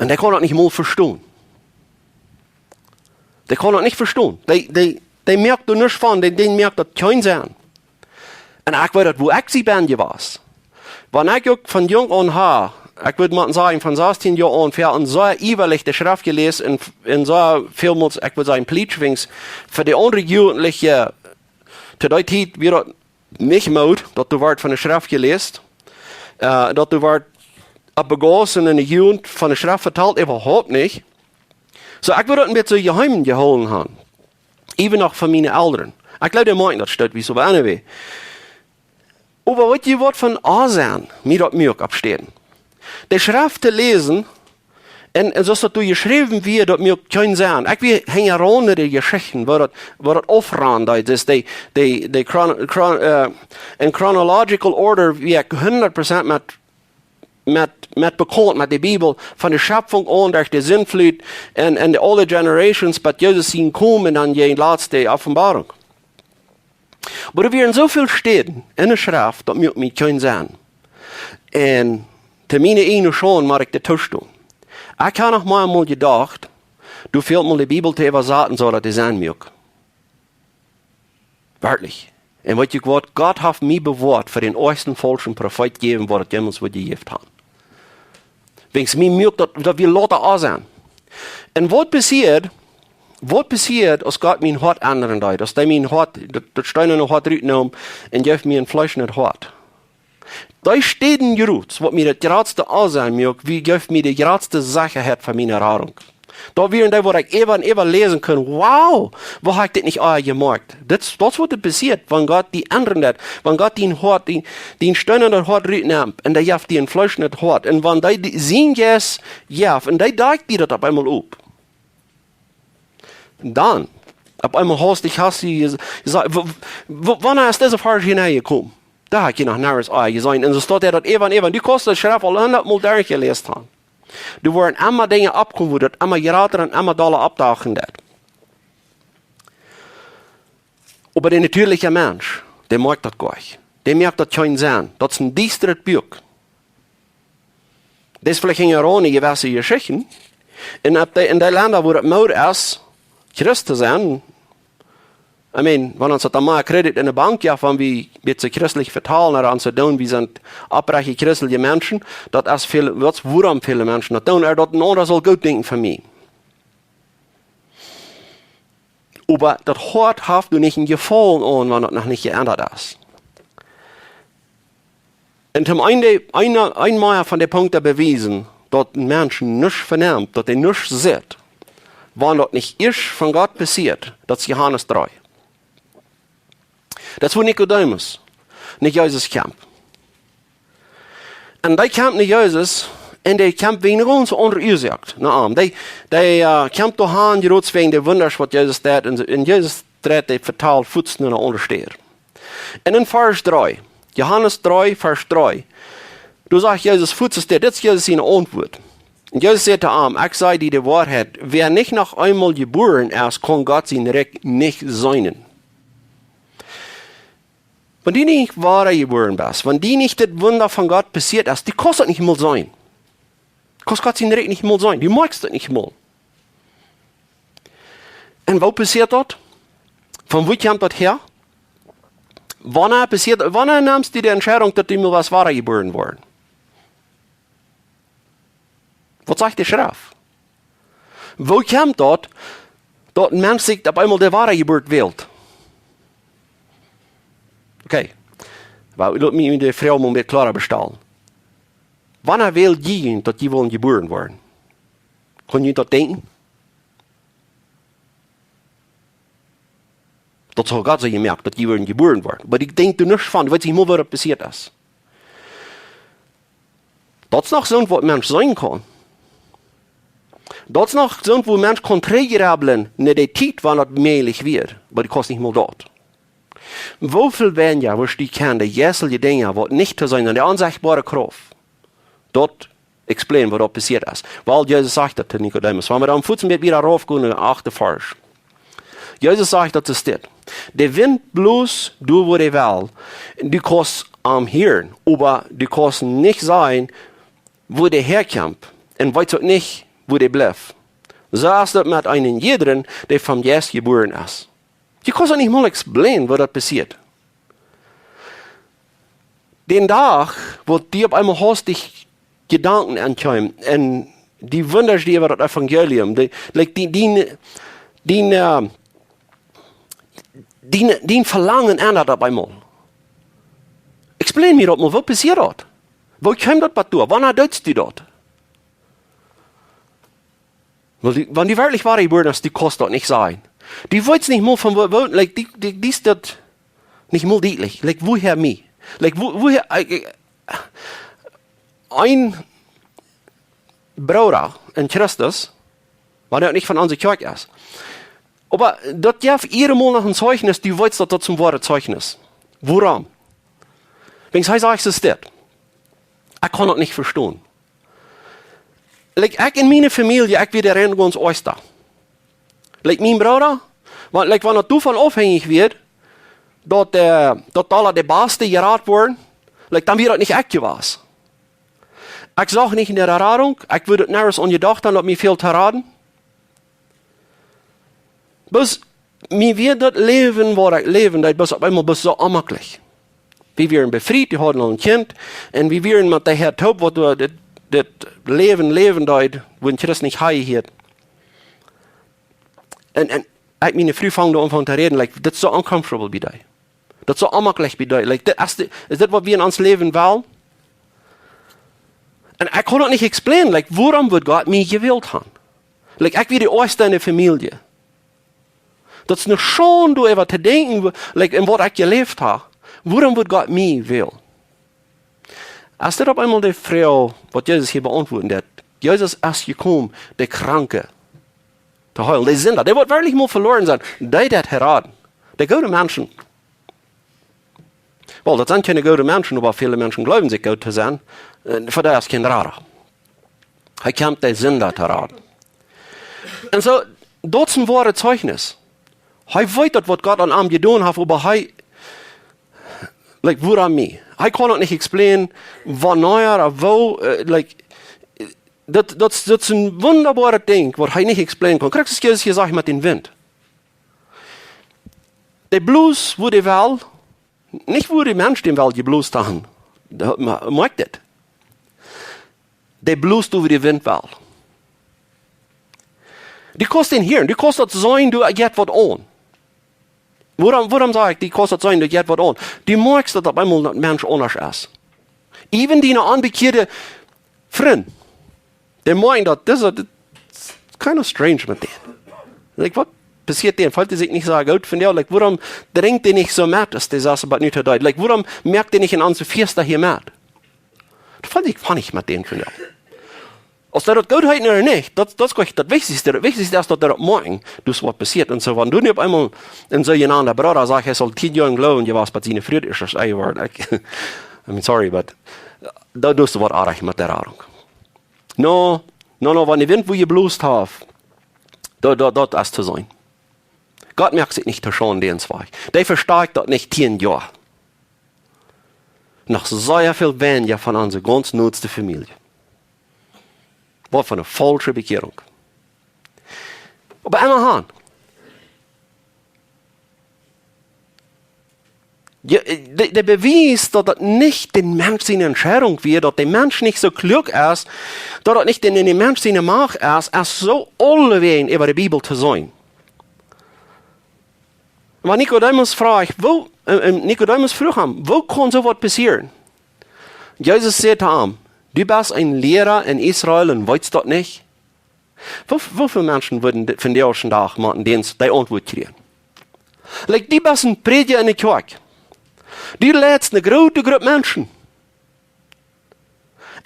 Un dee kaun daut nich mol vestonen. Dee kaun daut nich vestonen. Dee, dee, dee moakt doa nuscht von, dee, dee moakt daut kjeen Senn. Un ekj weet daut, wua ekj sie ben jewast. Wan ekj uk von jung aun ha, ekj wudd mau sajen, von sastieen Joa aunjefäa, un soo iewrich de Schreft jeläst, un, un soo väl mol, ekj wudd sajen, plietschwings, fa de aundre Jugendliche, to dee Tiet wia daut nich Mood, daut doa wort von de Schreft jeläst, äh, daut doa wort opp begaussen un de Jugend von de Schreft vetalt, äwahaupt nich. Soo, ekj wudd daut een bät jeheim jehoolen han. Ewen noch von miene Elren. Ekj jleew, dee meent daut, steit wie soo, but anyway. Oba weet jie, waut fa een Aunsenn mie daut muak opp Städen? De Schreft to läsen, un, un soo aus daut doa jeschräwen wia, daut muak kjeen Senn. Ekj wia hinjaraun de Jeschichten, woo daut, woo daut aufrand, daut es de, de, de chron-, chron-, äh, in chronological order wia ekj hundat Prozent met, met, met bekaunt, met de Bibel, von de Schepfunk aun, derch de Sintflut un, un de aule generations, bat Jesus sien Komen un dan de latste Openboarunk. Oba doa wieren soo väl Städen en de Schreft, daut muak mie kjeen Senn. Un to miene ieejne Schaund mott ekj daut toostonen. Ekj ha noch mau eemol jedocht, doa fält mol de Bibel to äwasaten, soo daut dee Senn muak. Werkjlich. Un weet jie waut? Gott haft mie bewoat fa dän oajsten faulschen Profeet jäwen, waut et jemols wudd jejäft han. Wäajens mie muak daut, daut wia louta Aunsenn. Un waut passieet, waut passieet, aus Gott mien Hoat endren deed? Aus dee mien Hoat, daut, daut steenane Hoat rutneem un jeef mie een fleeschnet Hoat. Dee Städen jrods, waut mie daut jratste Aunsenn muak, wia, jeef mie de jratste Sechaheit von miene Radunk. Doa wieren dee, waut ekj äwa un äwa läsen kunn: "Wow, woo ha ekj dit nich aul jemoakt?" Dit, daut es waut doa passieet, wan Gott die endren deit, wan Gott dien Hoat, dien, dien steenanet Hoat rutnemt un dee jeft die een fleeschnet Hoat. Un wan dee, dee sien Jeist jeft, un dee deit die daut opp eemol op. Dan, opp eemol haustich hast du jes-, jesajcht: "W-, w-, wanea es dise Varsch hia nenjekomen? Doa ha ekj je noch niemols aul jeseenen." Un soo steit hee daut äwa un äwa. Du kaust de Schreft aul hundat Mol derchjeläst han. Doa woaren emma Dinja oppkomen, wua daut emma jrata un emma dolla oppdauken deit. Oba de natieelje Mensch, dee moakt daut goanich. Dee moakt daut kjeen Senn. Daut es een diestret Buak. Dit es veleicht hinjaraun jewesse Jeschichten. Un opp de, en de Lenda, wua et Mood es, Christ to sennen, I mean, wan ons daut dan mea Kredit en de Bank jeft, wan wie een bät christlich vetalen, ooda ons doonen, wie sent oprechte christelje Menschen, daut es väl, daut es wuarom väle Menschen daut doonen, ooda daut een aundra saul goot denkjen von mie. Oba daut Hoat haft doa nich een Jefaulen aun, wan daut noch nich jeendat es. Un toom eenen, eenen, eenen mea von de Punkten bewiesen, daut een Mensch nuscht venemt, daut hee nuscht sitt, wan daut nich ieescht von Gott passieet, daut es Johanes dree. Daut es wua Nikodemus no Jesus kjemt. Un dee kjemt no Jesus, un dee kjemt wäajen eene gaunz aundre Uasoak no am. Dee, dee, äh, kjemt doa han, jrods wäajen de Wundasch, waut Jesus deed, un, un Jesus dreit, dee vetalt fuaz no eene aundre Städ. Un en Varsch dree, Johanes dree, Varsch dree, doa sajcht Jesus fuaz, dit, dit es Jesus siene Auntwuat. Un Jesus säd to am: "Ekj saj die de Woarheit, wäa nich noch eemol jebuaren es, kaun Gott sien Rikj nich seenen." Wan du nich wada jebuaren best, wan die nich dit Wunda von Gott passieet es, du kaust daut nich mol seenen. Du kaust Gott sien Rikj nich mol seenen. Du moakst daut nich mol. Un woo passieet daut? Von wua kjemt daut häa? Wanea passieet, wanea nemst du de Entscheidunk, daut du mol wada jebuaren woascht? Waut sajcht de Schreft? Woo kjemt daut, daut een Mensch sikj opp eemol de Wadajeburt wält? Okay. Oba lot mie de Froag mol een bät kloara stalen. Wanea wäl jie, daut jie wellen jebuaren woaren? Wan jie daut denkjen? Daut haud Gott soo jemoakt, daut jie wudden jebuaren woaren. Oba dee denkjt doa nuscht von, dee weet nich mol, woo daut passieet es. Daut es noch soont, waut Mensch seenen kaun. Daut es noch soont, wua Mensch kaun trigjrabbeln no de Tiet, wan daut mäajlich wia. Oba dee kaust nich mol daut. Woo väl weinja wurscht du kjennen, de jeistelje Dinja, waut nich to seenen, de onsechtboare Krauft, daut explain, waut doa passieet es. Wiels Jesus sajcht daut to Nikodemus. Wan wie dan fuaz een bät wada raufgonen, achte Varsch. Jesus sajcht daut es dit. De Wint blost doa, wua dee well. Du kaust am hieren, oba du kaust nich seenen, wua dee häakjemt, un weetst uk nich, wua dee blift. Soo es daut met eenen jiedren, dee vom Jeist jebuaren es. Jie kjennen daut nich mol explain, woo daut passieet. Dän Dach, wua die opp eemol haustich Jedanken aunkamen un dee wundasch die äwa daut Evangelium, dee, like, dee, dee, dee, äh, dee, dee Velangen endat opp eemol. Explain mie daut mol, woo passieet daut? Woo kjeem daut bat doa? Wanea deetst du daut? Wiels dee, wan dee werkjlich wada jebuaren es, dee kaust daut nich seenen. Dee weetst nich mol von woo, woo, like, dee, dee, dee es daut nich mol dietlich. Like, woohäa mie? Like, woo, woohäa, äh, äh, een Brooda en Christus, wan hee nich von onse Kjoakj es. Oba daut jeft jieda Mol noch een Zeichnis, dee weetst, daut daut een woaret Zeichnis. Wuarom? Wiels hee sajcht, es dit. Ekj kaun daut nich vestonen. Like, ekj en miene Famielje, ekj wia de rein gaunz oajsta. Like, mien Brooda, wan, like, wan daut doavon aufhenjich wia, daut, äh, daut aule de baste jerat worden, like, dan wia daut nich ekj jewast. Ekj sach nich no de Radunk, ekj wudd daut niemols aun jedocht haben, daut mie fält to raden. Bloos, mie wia daut Läwen, waut ekj läwen deed, bloos opp eemol bloos soo onmaklich. Wie wieren befriet, wie hauden aul een Kjint, un wie wieren met de Häad toop, waut doa dit, dit Läwen läwen deed, wua een Christ nich hia hieet. Un, un ekj, miene Fru funk doa aun to räden, like, dit es soo uncomfortable bie die. Daut es soo onmaklich bie die. Like, dit, es dit, es dit waut wie en ons Läwen wellen? Un ekj kaun daut nich explain. Like, wuarom wudd Gott mie jewält haben? Like, ekj wia de oajsta en de Famielje. Daut es ne Schaund, doa äwa to denkjen, wo-, like, en waut ekj jeläft hab. Wuarom wudd Gott mie wälen? Es dit opp eemol de Froag, waut Jesus hia beauntwuaden deed? Jesus es jekomen, de Kranke to heelen. De Sinda, dee waut werkjlich mol veloaren sent, dee deed hee raden. De goode Menschen. Well, daut sent kjeene goode Menschen, oba väle Menschen jleewen sikj goot to sennen. Äh, fa dee es kjeen Rada. Hee kjemt de Sinda to raden. Un soo, daut es een woaret Zeichnis. Hee weet daut, waut Gott aun am jedonen haft, oba hee, like, wuarom mie? Hee kaun daut nich explain, wanea, ooda woo, äh, like, daut, daut, daut es een wundaboaret Dinkj, waut hee nich explain kaun. Krakjt soo aus Jesus hia sajcht met dän Wint. Dee bloos, wua dee well, nich wua de Mensch dän well jeblost haben. Daut ma-, moakt dit. Dee bloos, wua de Wint well. Dee kaust dän hieren, dee kaust daut seenen, doa jeit waut aun. Wuarom, wuarom saj ekj, dee kaust daut seenen, doa jeit waut aun? Dee moakst, daut opp eemol een Mensch aundasch es. Even diene onbekjeade Frind, dee moakjen daut, dit es, dit es kinda strange met dän. Like, waut passieet dän? Feelt dee sikj nich soo goot von die? Like, wuarom drinkt dee nich soo met, aus dee sest bat nu to deit? Like, wuarom moakt dee nich en onse Fiesta hia met? Daut feelt sikj funny met dän von die. Aus dee daut goot heet ooda nich, daut, daut es goanich daut Wichtichste. Daut Wichtichste es, daut dee daut moakjen. Daut es waut passieet un soo. Wan du nu opp eemol een soojenaunder Brooda sajchst, hee saul tieen Joa em Gloowen jewast, bat siene Fru es ea jeworden. Ekj, I mean, sorry, but daut, daut es waut oajch met de Radunk. No, no, no, wan de Wint wua jeblost haft, daut, daut, daut es to seenen. Gott moakt sikj nich to Schaund dän Wajch. Dee vestakjt daut nich tieen Joa. Noch sea väl weinja von onse gaunz noodste Famielje. Waut fa ne faulsche Bekjierunk. Oba emmahan. Je, de, de Bewies, daut daut nich dän Mensch siene Entscheidunk wia, daut de Mensch nich soo kluak es, daut daut nich dän, dän Mensch siene Macht es, es soo aulewäajen äwa de Bibel to seenen. Oba Nikodemus fruach, woo, äh, äh, Nikodemus fruach am, woo kaun soo waut passieren? Jesus säd to am: "Du best een Liera en Israel un weetst daut nich?" Woo, woo väl Menschen wudden de-, vondoag dän Dach motten dän, dee Auntwuat kjrieen? Like, du best een Prädja enne Kjoakj. Du leidst eene groote Grupp Menschen.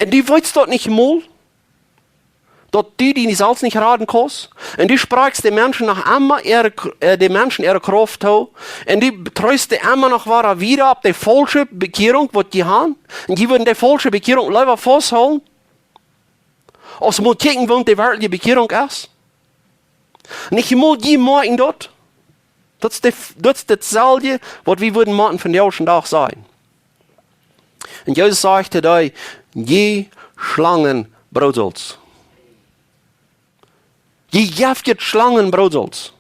Un du weetst daut nich mol, daut du die selfst nich raden kaust. Un du sprakjst de Menschen noch emma äare K-, äh, de Menschen äare Krauft too. Un du treest dee emma noch wada wieda opp de faulsche Bekjierunk, waut dee haben. Un dee wudden de faulsche Bekjierunk leewa fausthoolen, aus mol kjikjen, waut de werkjliche Bekjierunk es. Nich mol dee moakjen daut. Daut es de, daut es daut selwje, waut wie wudden motten vondoag dän Dach sajen. Un Jesus säd to dee: "Jie Schlangen, Broosels. Jie jeftet Schlangen, Broosels.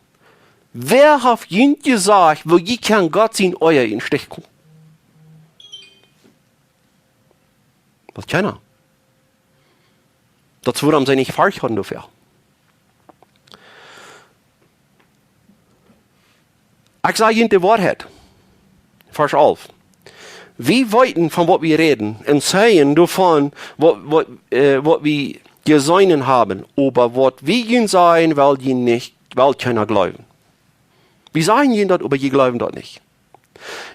Wäa haft junt jesajcht, woo jie kjennen Gott sien Oaja em Stich loten?" Daut kjeena. Daut es wuarom see nich Forcht hauden doafäa. Ekj saj junt de Woarheit. Varsch alf. Wie weeten, von waut wie räden, un sajen doavon, waut, waut, äh, waut wie jeseenen haben, oba waut wie junt sajen, well jie nich, well kjeena jleewen. Wie sajen junt daut, oba jie jleewen daut nich.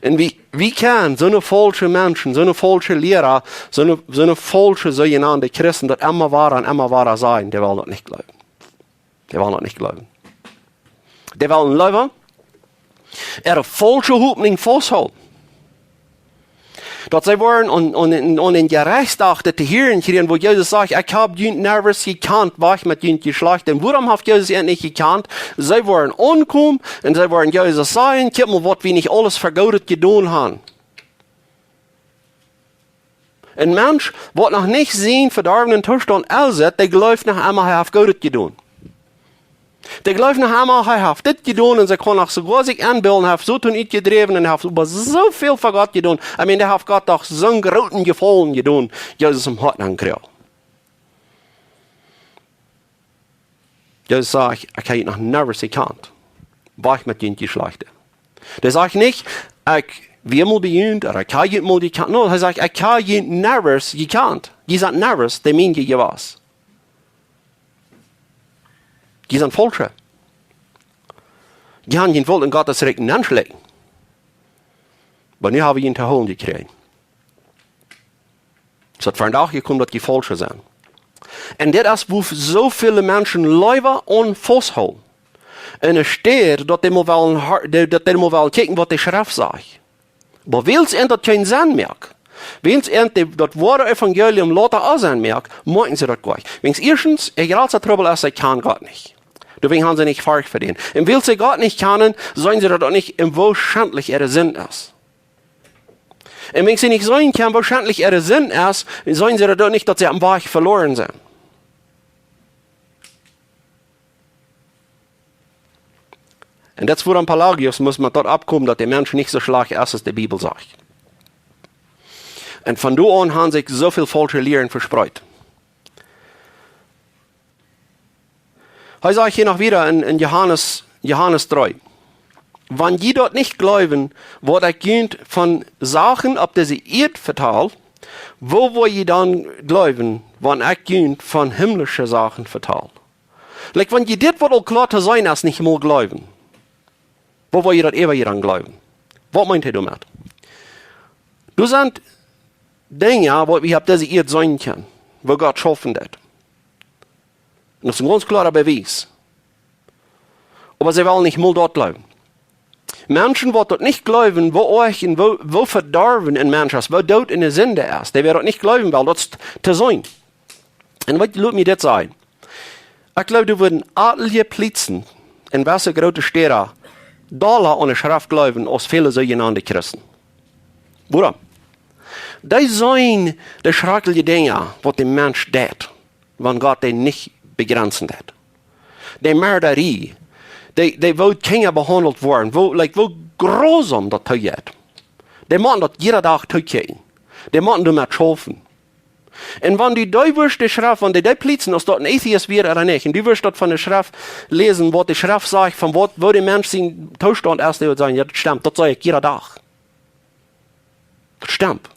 Un wie, wie kjennen soone faulsche Menschen, soone faulsche Liera, soone, soone faulsche, soojenaunde Christen, daut emma wada un emma wada sajen, dee wellen daut nich jleewen. Dee wellen daut nich jleewen. Dee wellen leewa äare faulsche Hopninj fausthoolen. Daut see woaren aun, aun, aun, aun dän Jerechtsdach daut to hieren kjrieen, wua Jesus sajcht: "Ekj hab junt niemols jekjant, wajch met junt, jie Schlajchte." Un wuarom haft Jesus an nich jekjant? See woaren aunkomen un see woaren Jesus sajen: "Kjikj mol, waut wie nich aules fa Goodet jedonen haben." Een Mensch, waut noch nich sienen vedorwenen Toostaunt enseenen deit, dee jleeft noch emma, hee haft Goodet jedonen. Dee jleeft noch emma, hee haft dit jedonen, un see kaun noch soogoa sikj enbillen, hee haft soo väl utjedräwen un hee haft äwa soo väl fa Gott jedonen. I mean, dee haft Gott doch soon grooten Jefaulen jedonen, Jesus em Hoat aunjekjräajen. Jesus sajcht: "Ekj hab junt noch niemols jekjant. Wajch met junt, jie Schlajchte." Dee sajcht nich: "Ekj wia mol bie junt, ooda ekj hab junt mol jekjant." No, hee sajcht: "Ekj hab junt niemols jekjant. Jie sent niemols bie mie jewast. Jie sent faulsche. Jie haben junt wullt en Gott sien Rikj nenschlekjen. Oba nu hab ekj junt to hoolen jekjräajen." Es daut vondoag jekomen, daut dee faulsche sent. Un dit es, wua soo väl Menschen leewa aun fausthoolen. Enne Städ, daut dee mol wellen har-, dee, daut dee mol wellen kjikjen, waut de Schreft sajcht. Oba wiels an daut kjeen Senn moakt, wiels an dee, daut woare Evangelium lota aun Senn moakt, motten see daut jlikj. Wiels ieeschtens, de jratste Trubbel es, see kjanen Gott nich. Doawäajen haben see nich Forcht fa dän. Un wiels see Gott nich kjanen, seenen see daut uk nich, un woo schentlich äare Sind es. Un wan see nich seenen kjennen, woo schentlich äare Sind es, seenen see daut uk nich, daut see aum Wajch veloaren sent. Un daut es wuarom Pelagius must met daut aufkomen, daut de Mensch nich soo schlajcht es, aus de Bibel sajcht. Un von doa aun haben sikj soo väl faulsche Lieren vespreet. Hee sajcht hia noch wieda en, en Johanes, Johanes dree: "Wan jie daut nich jleewen, waut ekj junt von Sachen opp dise Ieed vetal, woo woa jie dan jleewen, wan ekj junt von himmlische Sachen vetal?" Like, wan jie dit, waut aul kloa to seenen es, nich mol jleewen, woo woa jie daut äwa hia dan jleewen? Waut meent hee doamet? Doa sent Dinja, waut wie opp dise Ieed seenen kjennen, woo Gott schaufen deit. Un daut es een gaunz kloara Bewies. Oba see wellen nich mol daut jleewen. Menschen, waut daut nich jleewen, woo oajch un woo, woo vedorwen een Mensch es, woo doot enne Sind es, dee woaren daut nich jleewen, wiels daut es t-, to seenen. Un waut, lot mie dit sajen. Ekj jleew, doa wudden aule Plietsen en waut fa groote Städa dolla aun de Schreft jleewen aus väle soojenaunde Christen. Wuarom? Dee seenen de schrakjliche Dinja, waut de Mensch deit, wan Gott dee nich bejrenjen deit. De Moordarie, dee, dee, woo Kjinja behaundelt woaren, woo, like, woo grausam daut toojeit. Dee motten daut jieda Dach tookjikjen. Dee motten doamet schaufen. Un wan du, du wurscht de Schreft, wan du, du plietsen, aus daut een Atheist wia ooda nich, un du wurscht daut von de Schreft läsen, waut de Schreft sajcht, von waut, woo de Mensch sien Toostaunt es, dee wudd sajen: "Jo, daut stemt, daut see ekj jieda Dach. Daut stemt."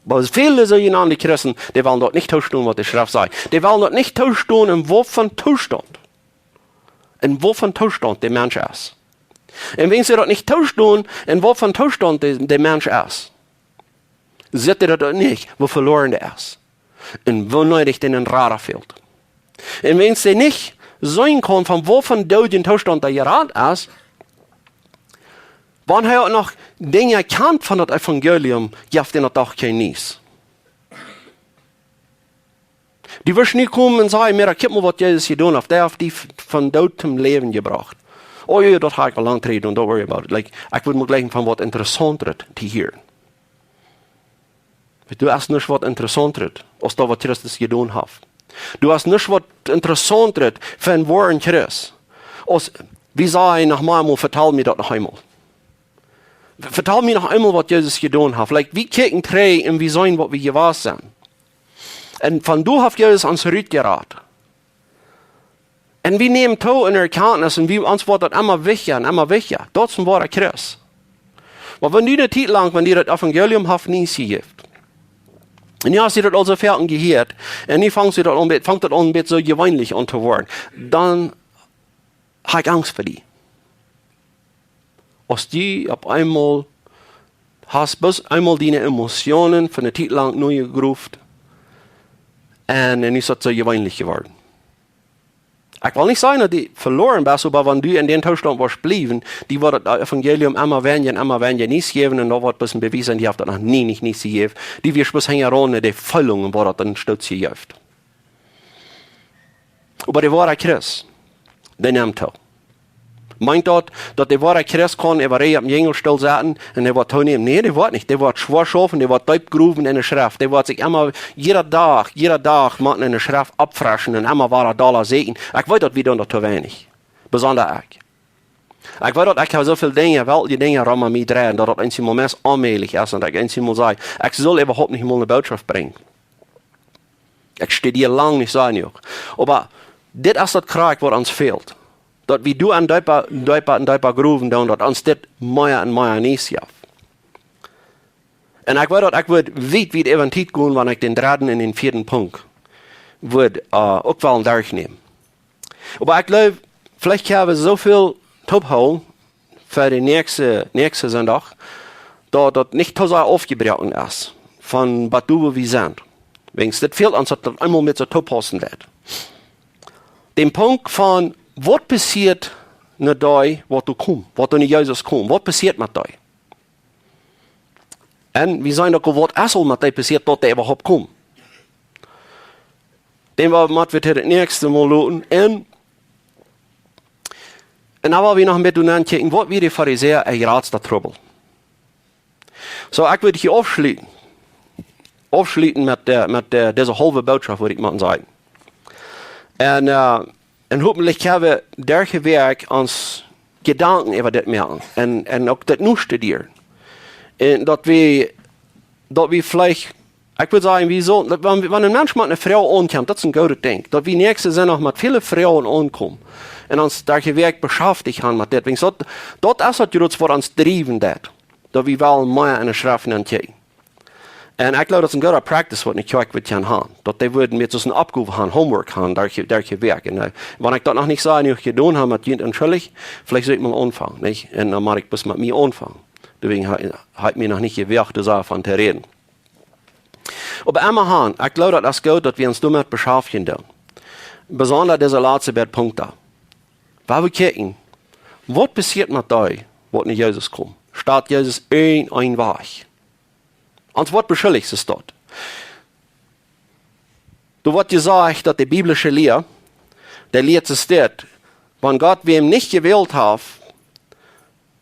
Oba väle soojenaunde Christen, dee wellen daut nich toostonen, waut de Schreft sajcht. Dee wellen daut nich toostonen, en waut von Toostaunt, en waut von Toostaunt de Mensch es. Un wan see daut nich toostonen, en waut von Toostaunt de, de Mensch es, seenen dee daut uk nich, woo veloaren dee es. Un woo needich dän een Rada fält. Un wan see nich seenen kjennen, von waut von doodjen Toostaunt hee jerat es, wan hee uk noch Dinja kjant von daut Evangelium, jeft dän daut doch kjeen Niees. Dee woat nich komen un sajen: "Mira, kjikj mol, waut Jesus jedonen haft. Dee haft die v-, von doot toom Läwen jebrocht." "Oh jo, daut hab ekj aul lang trigj jedonen, don't worry about it." Like, ekj wudd mau jlikj von waut Interessauntret to hieren. Doa es nuscht waut Interessauntret, aus daut, waut Christus jedonen haft. Doa es nuscht waut Interessauntret fa een woaren Christ, aus: "Wie sajen noch mol, mol, vetal mie daut noch eemol. Vetal mie noch eemol, waut Jesus jedonen haft." Like, wie kjikjen trigj un wie seenen, waut wie jewast sent. Un von doa haft Jesus ons rutjerat. Un wie nämen too en Erkjantnis un wie, ons woat daut emma wichtja un emma wichtja. Daut es een woara Christ. Oba wan du ne Tiet lang, wan die daut Evangelium haft nich jejäft, un jo, hast du daut aul soo väl jehieet, un nu fangst du daut aun, fangt daut aun, een bät soo jeweenlich aun to woaren, dan hab ekj Angst fa die. Aus du opp eemol hast, bloos eemol diene Emotionen fa ne Tiet lang nojejroft, un, un es daut soo jeweenlich jeworden. Ekj well nich sajen, daut du veloaren best, oba wan du en dän Toostaunt woascht bliewen, die woat daut Evangelium emma weinja un emma weinja Niees jäwen, un daut woat bloos een Bewies sennen, die haft daut noch nie nich Niees jejäft. Du woascht bloos hinjaraun no de Feelungen, waut daut dan stootje jeft. Oba de woare Christ, dee nemt too. Meent daut, daut de woare Christ kaun äwa Ree opp een Jinjel stell sitten un hee woat toonämen? Nä, dee woat nich. Dee woat schwoa schaufen, dee woat deep growen en de Schreft. Dee woat sikj emma, jieda Dach, jieda Dach motten en de Schreft oppfreschen un emma wada dolla sieekjen. Ekj weet, daut wie doonen daut too weinich. Besonda ekj. Ekj weet, daut ekj hab soo väl Dinja, weltliche Dinja rom mie dreien, daut daut eenjemol meist onmäajlich es un daut ekj eenjemol saj: "Ekj saul äwahaupt nich mol ne Bootschoft brinjen. Ekj studia lang nich soo jenuach." Oba dit es daut Krakjt, waut ons fält. Daut wie doa een deepa, deepa un deepa growen doonen, daut ons dit mea un mea Niees jeft. Un ekj weet, daut ekj wudd wiet, wiet äwa de Tiet gonen, wan ekj dän dredden un dän vieeden Punkt wudd, äh, uk wellen derchnämen. Oba ekj jleew, veleicht hab wie soo väl toop hoolen fa dän näakjsten, näakjsten Sindach, daut daut nich too sea aufjebroaken es von waut doa wie sent. Wäajens dit fält ons, daut daut eemol met soo toop paussen woat. Dän Punkt von, waut passieet met dee, waut doa kjemt, waut doa no Jesus kjemt, waut passieet met dee? Un wie seenen uk, waut es aul met dee passieet, daut dee äwahaupt kjemt. Dän woa wie, motten wie daut näakjste Mol loten. Un, un dan well wie noch een bät doa ankjikjen, waut wia de Farisäa äa jratsta Trubbel. Soo, ekj wudd hia aufschluten. Aufschluten met de, met de, dise haulwe Bootschoft, wudd ekj mau sajen. Un, äh, un hopentlich kjenn wie derch de Wäakj ons Jedanken äwa dit moaken un, un uk daut nu studieren. Un daut wie, daut wie veleicht, ekj wudd sajen, wie sullen, daut wan, wan een Mensch met ne Froag aunkjemt, daut es een goodet Dinkj. Daut wie näakjsten Sindach noch met väle Froagen aunkomen un ons derch de Wäakj beschaftich haben met dit. Wäajens daut, daut es waut jrods waut ons driewen deit. Daut wie wellen mea en de Schreft ankjikjen. Un ekj jleew, daut es een gooda practice, waut ne Kjoakj wudd kjennen haben. Daut dee wudden met soo een Oppgow haben, homework haben, derch, derch de Wäakj. Un, äh, wan ekj daut noch nich soo jenuach jedonen hab met junt, entschuldicht, veleicht saul ekj mol aunfangen, nich? Un dan mott ekj bloos met mie aunfangen. Doawäajen ha, hab ekj mie noch nich jewoacht, doa soo von to räden. Oba emmahan, ekj jleew, daut es goot, daut wie ons doamet beschaftjen doonen. Besonda dise latste bät Punkten. Wan wie kjikjen, waut passieet met dee, waut no Jesus kjemt? Steit Jesus en een Wajch? Ons woat beschuldicht, es daut. Doa woat jesajcht, daut de biblische Lia, dee lieet, es dit: Wan Gott wäm nich jewält haft,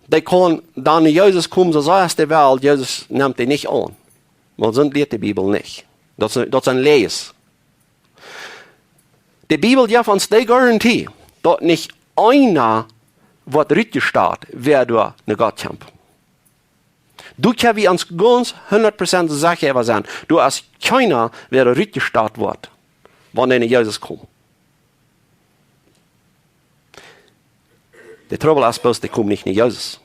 dee kaun dan no Jesus komen, soo sea aus dee well, Jesus nemt dee nich aun. Oba soo lieet de Bibel nich. Daut es, daut es een Läajen. De Bibel jeft ons de Garantie, daut nich eena woat rutjestat, wäa doa no Gott kjemt. Doa kjenn wie ons gaunz hundat Prozent secha äwa sennen. Doa es kjeena, wäa doa rutjestat woat, wan hee no Jesus kjemt. De Trubbel es bloos, dee komen nich no Jesus.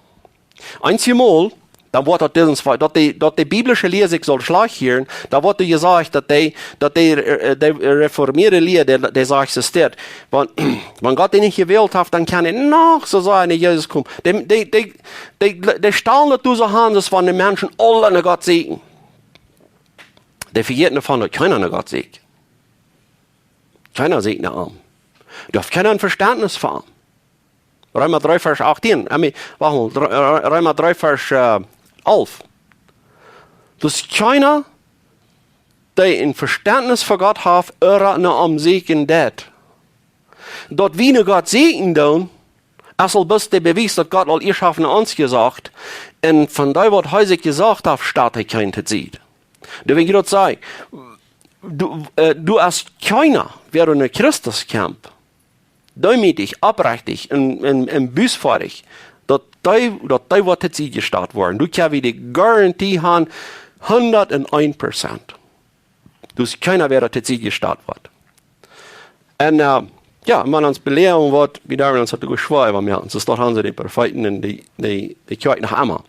Eenjemol, Dan woat daut disen Fa-, daut de, daut de biblische Lia sikj saul schlajcht hieren, dan woat doa jesajcht, daut dee, daut dee, äh, dee reformierte Lia, dee, dee sajcht, es dit. Wan, wan Gott dee nich jewält haft, dan kaun hee noch soo sea no Jesus komen. Dee, dee, dee, dee, dee stalen daut doa soo aun, daut wan de Menschen aule no Gott sieekjen. Dee vejäten doavon, daut kjeena no Gott sieekjt. Kjeena sieekjt no am. Doa haft kjeena een Vestentnis fa am. Reema dree, Varsch achtieen. I mean, wacht mol, Re-, Re-, Reema dree, Varsch, äh, alf. Daut kjeena, dee een Vestentnis fa Gott haft, ooda no am sieekjen deit. Daut wie no Gott sieekjen doonen, es aul bloos de Bewies, daut Gott aul ieescht haft no ons jesajcht. Un von dee, waut hee sikj jesajcht haft, steit hee kjeen to Sied. Doa well ekj daut sajen, du, äh, du hast kjeena, wäa no Christus kjemt, deemootich, oprechtich un, un, un bußfertig, daut dee, daut dee woat to Sied jestalt woaren. Doa kjenn wie de Garantie han, hundat eent Prozent. Daut kjeena wäa to Sied jestalt woat. Un, äh, jo, wan ons Belehrung woat, wie doa ons haud jeschwoa, äwa mie, soo daut han see de Profeeten un de, de, de Kjoakj noch emma.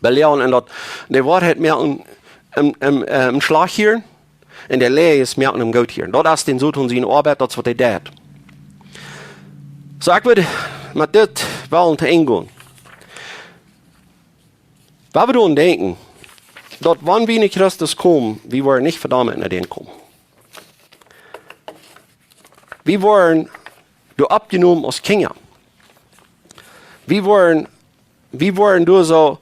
Belehrung un daut, de Woarheit mea een, een, een, äh, een Schlajcht hieren, un de Läajes mea een goot hieren. Daut es dän Soton siene Oabeit, daut es waut hee deit. Soo, ekj wudd met dit wellen to Enj gonen. Wan wie doaraun denkjen, daut wan wie no Christus komen, wie woaren nich vedaumt no dän komen. Wie woaren doa oppjenomen aus Kjinja. Wie woaren, wie woaren doa soo,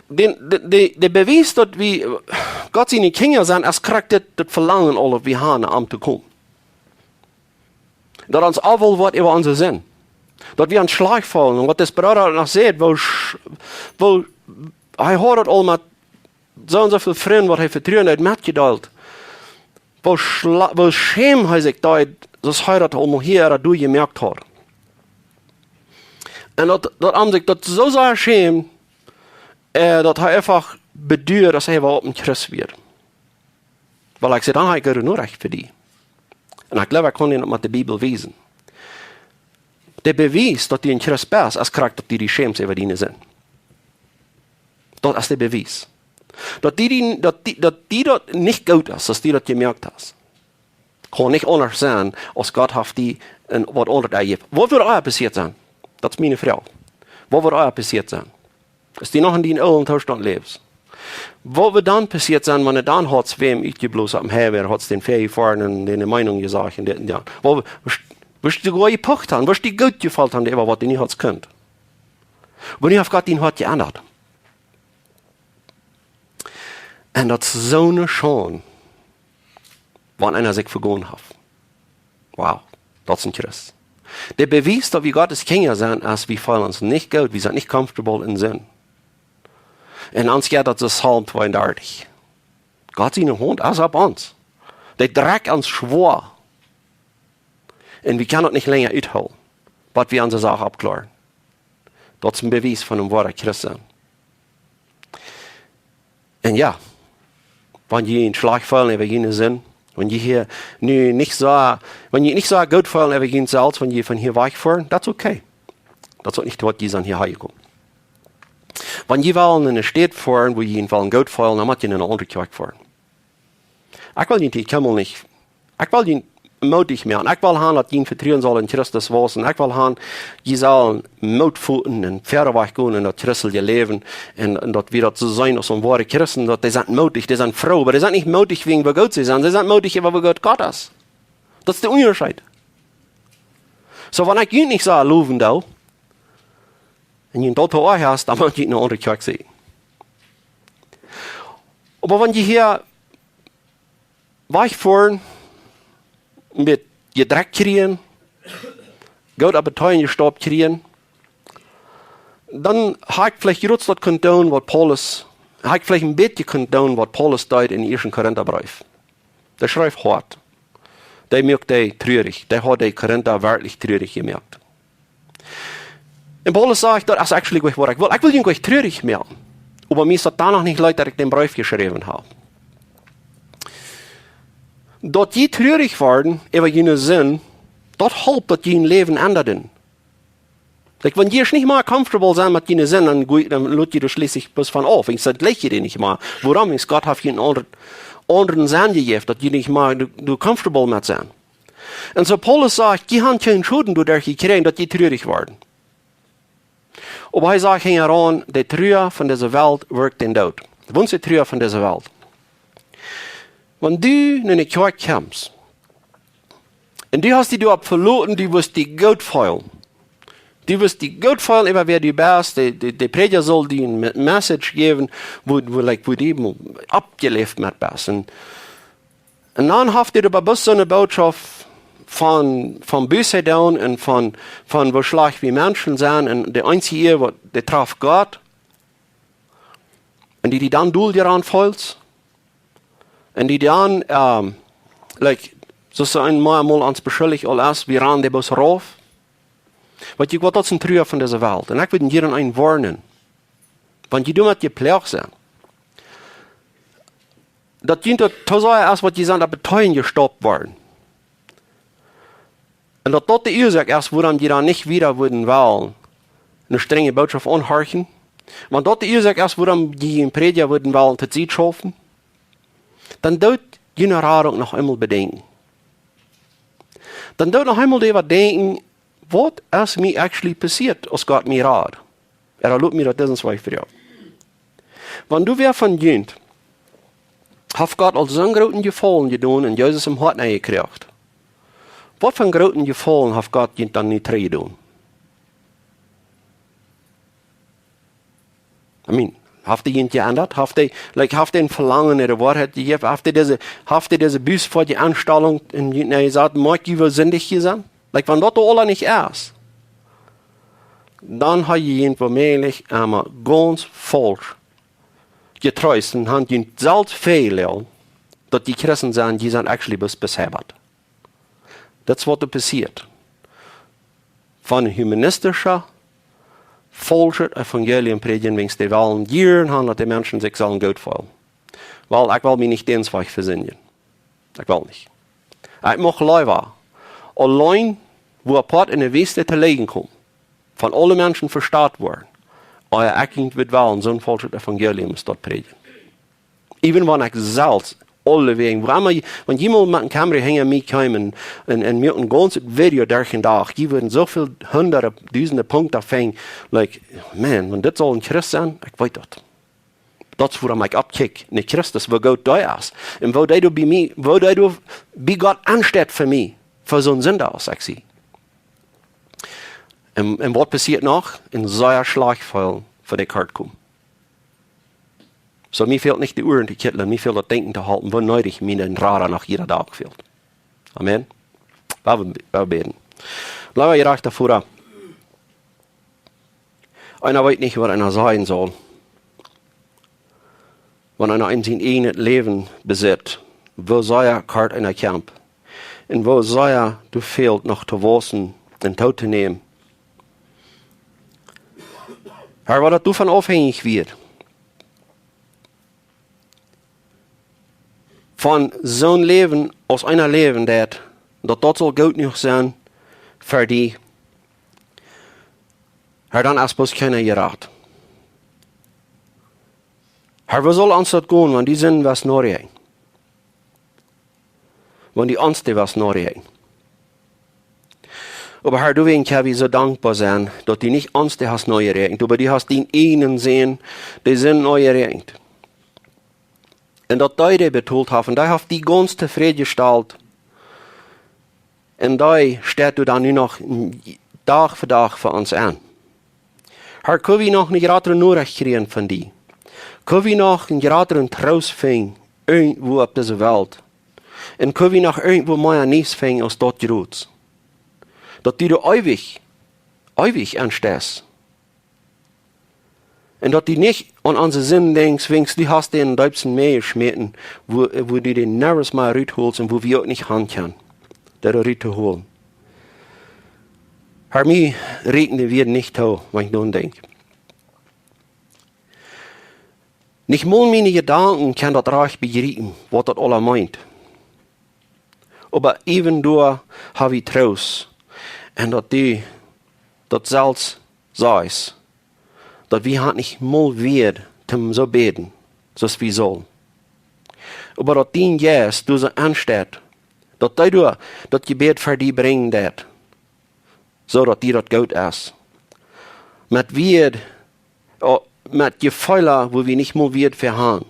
de, de, de, de Bewies, daut wie Gott siene Kjinja sent, es krakjt dit, daut Velangen aul, daut wie han, no am to komen. Daut ons aufjäwen woat äwa onse Sind. Daut wie ons schlajcht feelen. Un waut dis Brooda noch sajcht, woo sch-, woo, hee haud daut aul met soo un soo väl Frind, waut hee vetruen haud, metjedeelt. Woo schla-, woo schäm hee sikj doa, daut hee daut aulmol hia ooda doa jemoakt haud. Un daut, daut am sikj daut soo sea schämd, äh, daut hee eefach beduad, daut hee wia opp een Kjrist wia. Wiels ekj säd, dan ha ekj goode Norecht fa die. Un ekj jleew, ekj kaun die daut met de Bibel wiesen. De Bewies, daut du een Kjrist best, es krakjt, daut du die schämst äwa diene Sind. Daut es de Bewies. Daut die, die, daut die, daut die daut nich goot es, daut du daut jemoakt hast. Kaun nich aundasch sennen, aus Gott haft die een, waut aundret jejäft. Waut wudd ea passieet sennen? Daut es miene Froag. Waut wudd ea passieet sennen? Aus du noch en dän oolen Toostaunt läfst. Waut wudd dan passieet sennen, wan et dan haud wäm utjeblosen aum Highway, haud dän väajefoaren un dän de Meenunk jesajcht un dit un daut. Waut, wurscht, wurscht du goa jepocht haben, wurscht du goot jefeelt haben, äwa waut du nu hast kunt. Wanea haft Gott dien Hoat jeendat? Un daut es soone Schaund, wan eena sikj vegonen haft. Wow, daut es een Kjrist. De Bewies, daut wie Gott siene Kjinja sent, es, wie feelen ons nich goot, wie sent nich comfortable en Sind. Un ons jeit daut, soo Psalm tweeundartich. Gott siene Haunt es opp ons. Dee drekjt ons schwoa. Un wie kjennen daut nich lenja uthoolen, waut wie aun de Sach oppkloaren. Daut es een Bewies von een woaren Kjrist sennen. Un jo, wan jie junt schlajcht feelen äwa june Sind, wan jie hia nu nich soo, wan jie nich soo goot feelen äwa junt selfst, wan jie von hia wajchfoaren, daut es okay. Daut es uk nich, waut jie sent hia hanjekomen. Wan jie wellen en eene Staut foaren, wua jie junt wellen goot feelen, dan mott jie en eene aundre Kjoakj foaren. Ekj well junt hia kjeenmol nich, ekj well junt mootich moaken. Ekj well han, daut jie Vetruen saul en Christus wausen. Ekj well han, jie sellen Moot foten un wieda wajch gonen en daut christelje Läwen. Un, un daut wie daut soo seenen aus een woare Christen, daut dee sent mootich, dee sent froo, oba dee sent nich mootich wäajen woo goot see sent. See sent mootich, wiels woo goot Gott es. Daut es de Unjascheet. Soo, wan ekj junt nich soo lowen doo, un junt daut to oajch es, dan mott jie en eene aundre Kjoakj sennen. Oba wan jie hia wajchfoaren, een bät jedrekjt kjrieen, goot opp de Teenen jestaupt kjrieen, dan ha ekj veleicht jrods daut kunt doonen, waut Paulus, ha ekj veleicht een bät kunt doonen, waut Paulus deed en dän ieeschten Korintabreef. Dee schreef hoat. Dee muak dee trurich. Dee haud de Korinta werkjlich trurich jemoakt. Un Paulus sajcht, daut es actually goanich, waut ekj well. Ekj well junt goanich trurich moaken. Oba mie es daut dan noch nich leet, daut ekj dän Breef jeschräwen hab. Daut jie trurich worden äwa june Sind, daut halpt, daut jie jun Läwen endaden. Like, wan jie nich mea comfortable sent met june Sind, dan, dan lot jie doa schlieslich bloos von auf. Ekj saj, jlikj jie nich mea. Wuarom? Ekj, Gott haft junt een aundren, aundren Senn jejäft, daut jie nich mea doa, doa comfortable met sent. Un soo Paulus sajcht, jie haben kjeenen Schoden doaderch jekjräajen, daut jie trurich worden. Oba hee sajcht hinjaraun, de Trua von dise Welt wirkjt dän Doot. Waut es de Trua von dise Welt? Wan du no de Kjoakj kjemst, un du hast die doaropp veloten, du woascht die goot feelen. Du woascht die goot feelen, äwa wäa du best. De, de, de Prädja saul die eene Me-, Message jäwen, wua, wua, like, wua du mau oppjeläft met best. Un, un dan haft hee doa bloos soone Botschaft von, von Buße doonen un von, von woo schlajcht wie Menschen sent. Un de eensje Ea, waut, dee traft Gott. Un dee, dee dan dol doaraun feelt. Un dee dan, ähm, like, soo aus een mol ons beschuldicht aul es, wie rannen dee bloos rauf. Weetst du waut, daut es de Trua von dise Welt. Un ekj well hia een woarnen. Wan jie doamet jeploagt sent, daut jie daut too sea es, waut jie sent, daut Beteien jestoppt worden. Un daut daut de Uasoak es, wuarom jie dan nich wieda wudden wellen eene strenje Botschaft aunhorchen. Wan daut de Uasoak es, wuarom jie een Prädja wudden wellen to Sied schaufen, dan doot june Radunk noch eemol bedenkjen. Dan doot noch eemol doaräwa denkjen, waut es mie actually passieet, aus Gott mie rad? Ea, lot mie daut disen Wajch froagen. Wan du wäa von junt, haft Gott aul soon grooten Jefaulen jedonen un Jesus em Hoat nenjekjräajen? Waut fa een grooten Jefaulen haft Gott junt dan nu trigj jedonen? I mean, haft hee junt jeendat? Haft hee, like, haft hee een Velangen no de Woarheit jejäft? Haft hee dise, haft hee dise Buße fa de Aunstalunk un junt, nä, jesajt, moakt jie woo sindich jie sent? Like, wan daut aula nich es, dan ha jie junt woomäajlich emma gaunz faulsch jetreest un han junt selfst väajelieet, daut jie Christen sent, jie sent actually bloos besabbat. Daut es waut doa passieet. Von een humanistischa, faulschet Evangelium prädjen, wiels dee wellen jieren han, daut de Menschen sikj sellen goot feelen. Well, ekj well mie nich dän Wajch vesindjen. Ekj well nich. Ekj mucht leewa auleen, wua apoat enne Wüste to lijen komen, von aule Menschen vestalt woaren, ea ekj nich wudd wellen soon faulschet Evangelium aus daut prädjen. Even wan ekj selfst aulewäajen, wan jie, wan jie mol met een Camry hinja mie kjeemen un, un, un mie een gaunzet Video derch dän Dach, jie wudden soo väl hundade, dusende Punkten finjen, like, man, wan dit saul een Christ sennen, ekj weet daut. Daut es wuarom ekj oppkjikj no Christus, woo goot dee es. Un woo dee doa bie mie, woo dee doa bie Gott aunsteit fa mie, fa soon Sinda aus ekj sie. Un, un waut passieet noch? Een sea schlajcht Jefeel fa de Kjoakj komen. Soo, mie fält nich de Uaren to kjitlen, mie fält daut Denkjen to hoolen, woo needich mie een Rada noch jieda Dach fält. Amen. Lot ons be-, lot ons bäden. Leewa jerajchta Voda, eena weet nich, waut eena sajen saul, wan eena en sien eejnet Läwen besitt, woo sea kort eena kjemt, un woo sea doa fält noch to wausen un tootonämen. Har, wan daut doavon aufhenjich wia, von soon Läwen aus eena läwen deit, daut daut saul goot jenuach sennen fa die, Har, dan es bloos kjeena jerat. Har, woo saul ons daut gonen, wan du Sind west nojeräakjent? Wan du ons dee west nojeräakjent? Oba Har, doawäajen kjenn wie soo dankboa sennen, daut du nich ons dee hast nojeräakjent, oba du hast dienen eejnen Sän, dee Sind nojeräakjent. Un daut dee dee betolt haft, un dee haft die gaunz tofräd jestalt. Un dee steit doa dan nu noch Dach fa Dach fa ons aun. Har, kjenn wie noch een jratret Norecht kjrieen von die? Kjenn wie noch een jratren Troost finjen irjentwua opp dise Welt? Un kjenn wie noch irjentwua mea Niees finjen aus daut Jroots? Daut du doa eewich, eewich aunsteist. Un daut du nich aun onse Sind denkjst, wiels du hast dee em deepsten Mäa jeschmäten, wua, wua du dee niemols mea rutholst un wua wie uk nich han kjennen, dee doa rut to holen. Har, mie rieekjen de Wieed nich too, wan ekj doaraun denkj. Nich mol miene Jedanken kjennen daut rajcht bejriepen, waut daut aula meent. Oba äwent doa ha wie Troost. Un daut du daut selfst sajst, daut wie han nich mol Wieed toom soo bäden, soo aus wie sullen. Oba daut dien Jeist doa soo aunsteit, daut dee doa daut Jebäd fa die brinjen deit, soo daut die daut goot es. Met Wieed, o, met Jefeelen, wua wie nich mol Wieed fa han.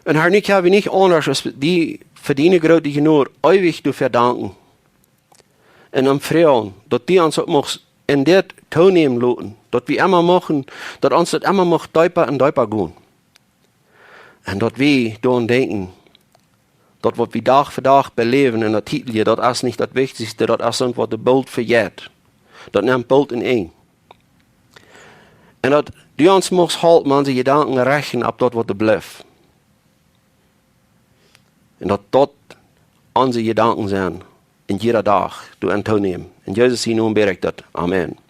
Un Herr, nu kjenn wie nich aundasch aus die fa diene groote Jnod eewich doafäa danken. Un am froagen, daut du ons uk muchst en dit toonämen loten, daut wie emma muchten, daut ons daut emma mucht deepa un deepa gonen. Un daut wie doaraun denkjen, daut waut wie Dach fa Dach beläwen en daut Tietel, daut es nich daut Wichtichste, daut es soont waut de Bult vejeit. Daut nemt boolt een Enj. Un daut du ons muchst halpen, onse Jedanken rechten opp daut waut doa blift. Un daut daut onse Jedanken sent, en jieda Dach doa aun toonämen. En Jesus sienen Nomen bäd ekj daut. Amen.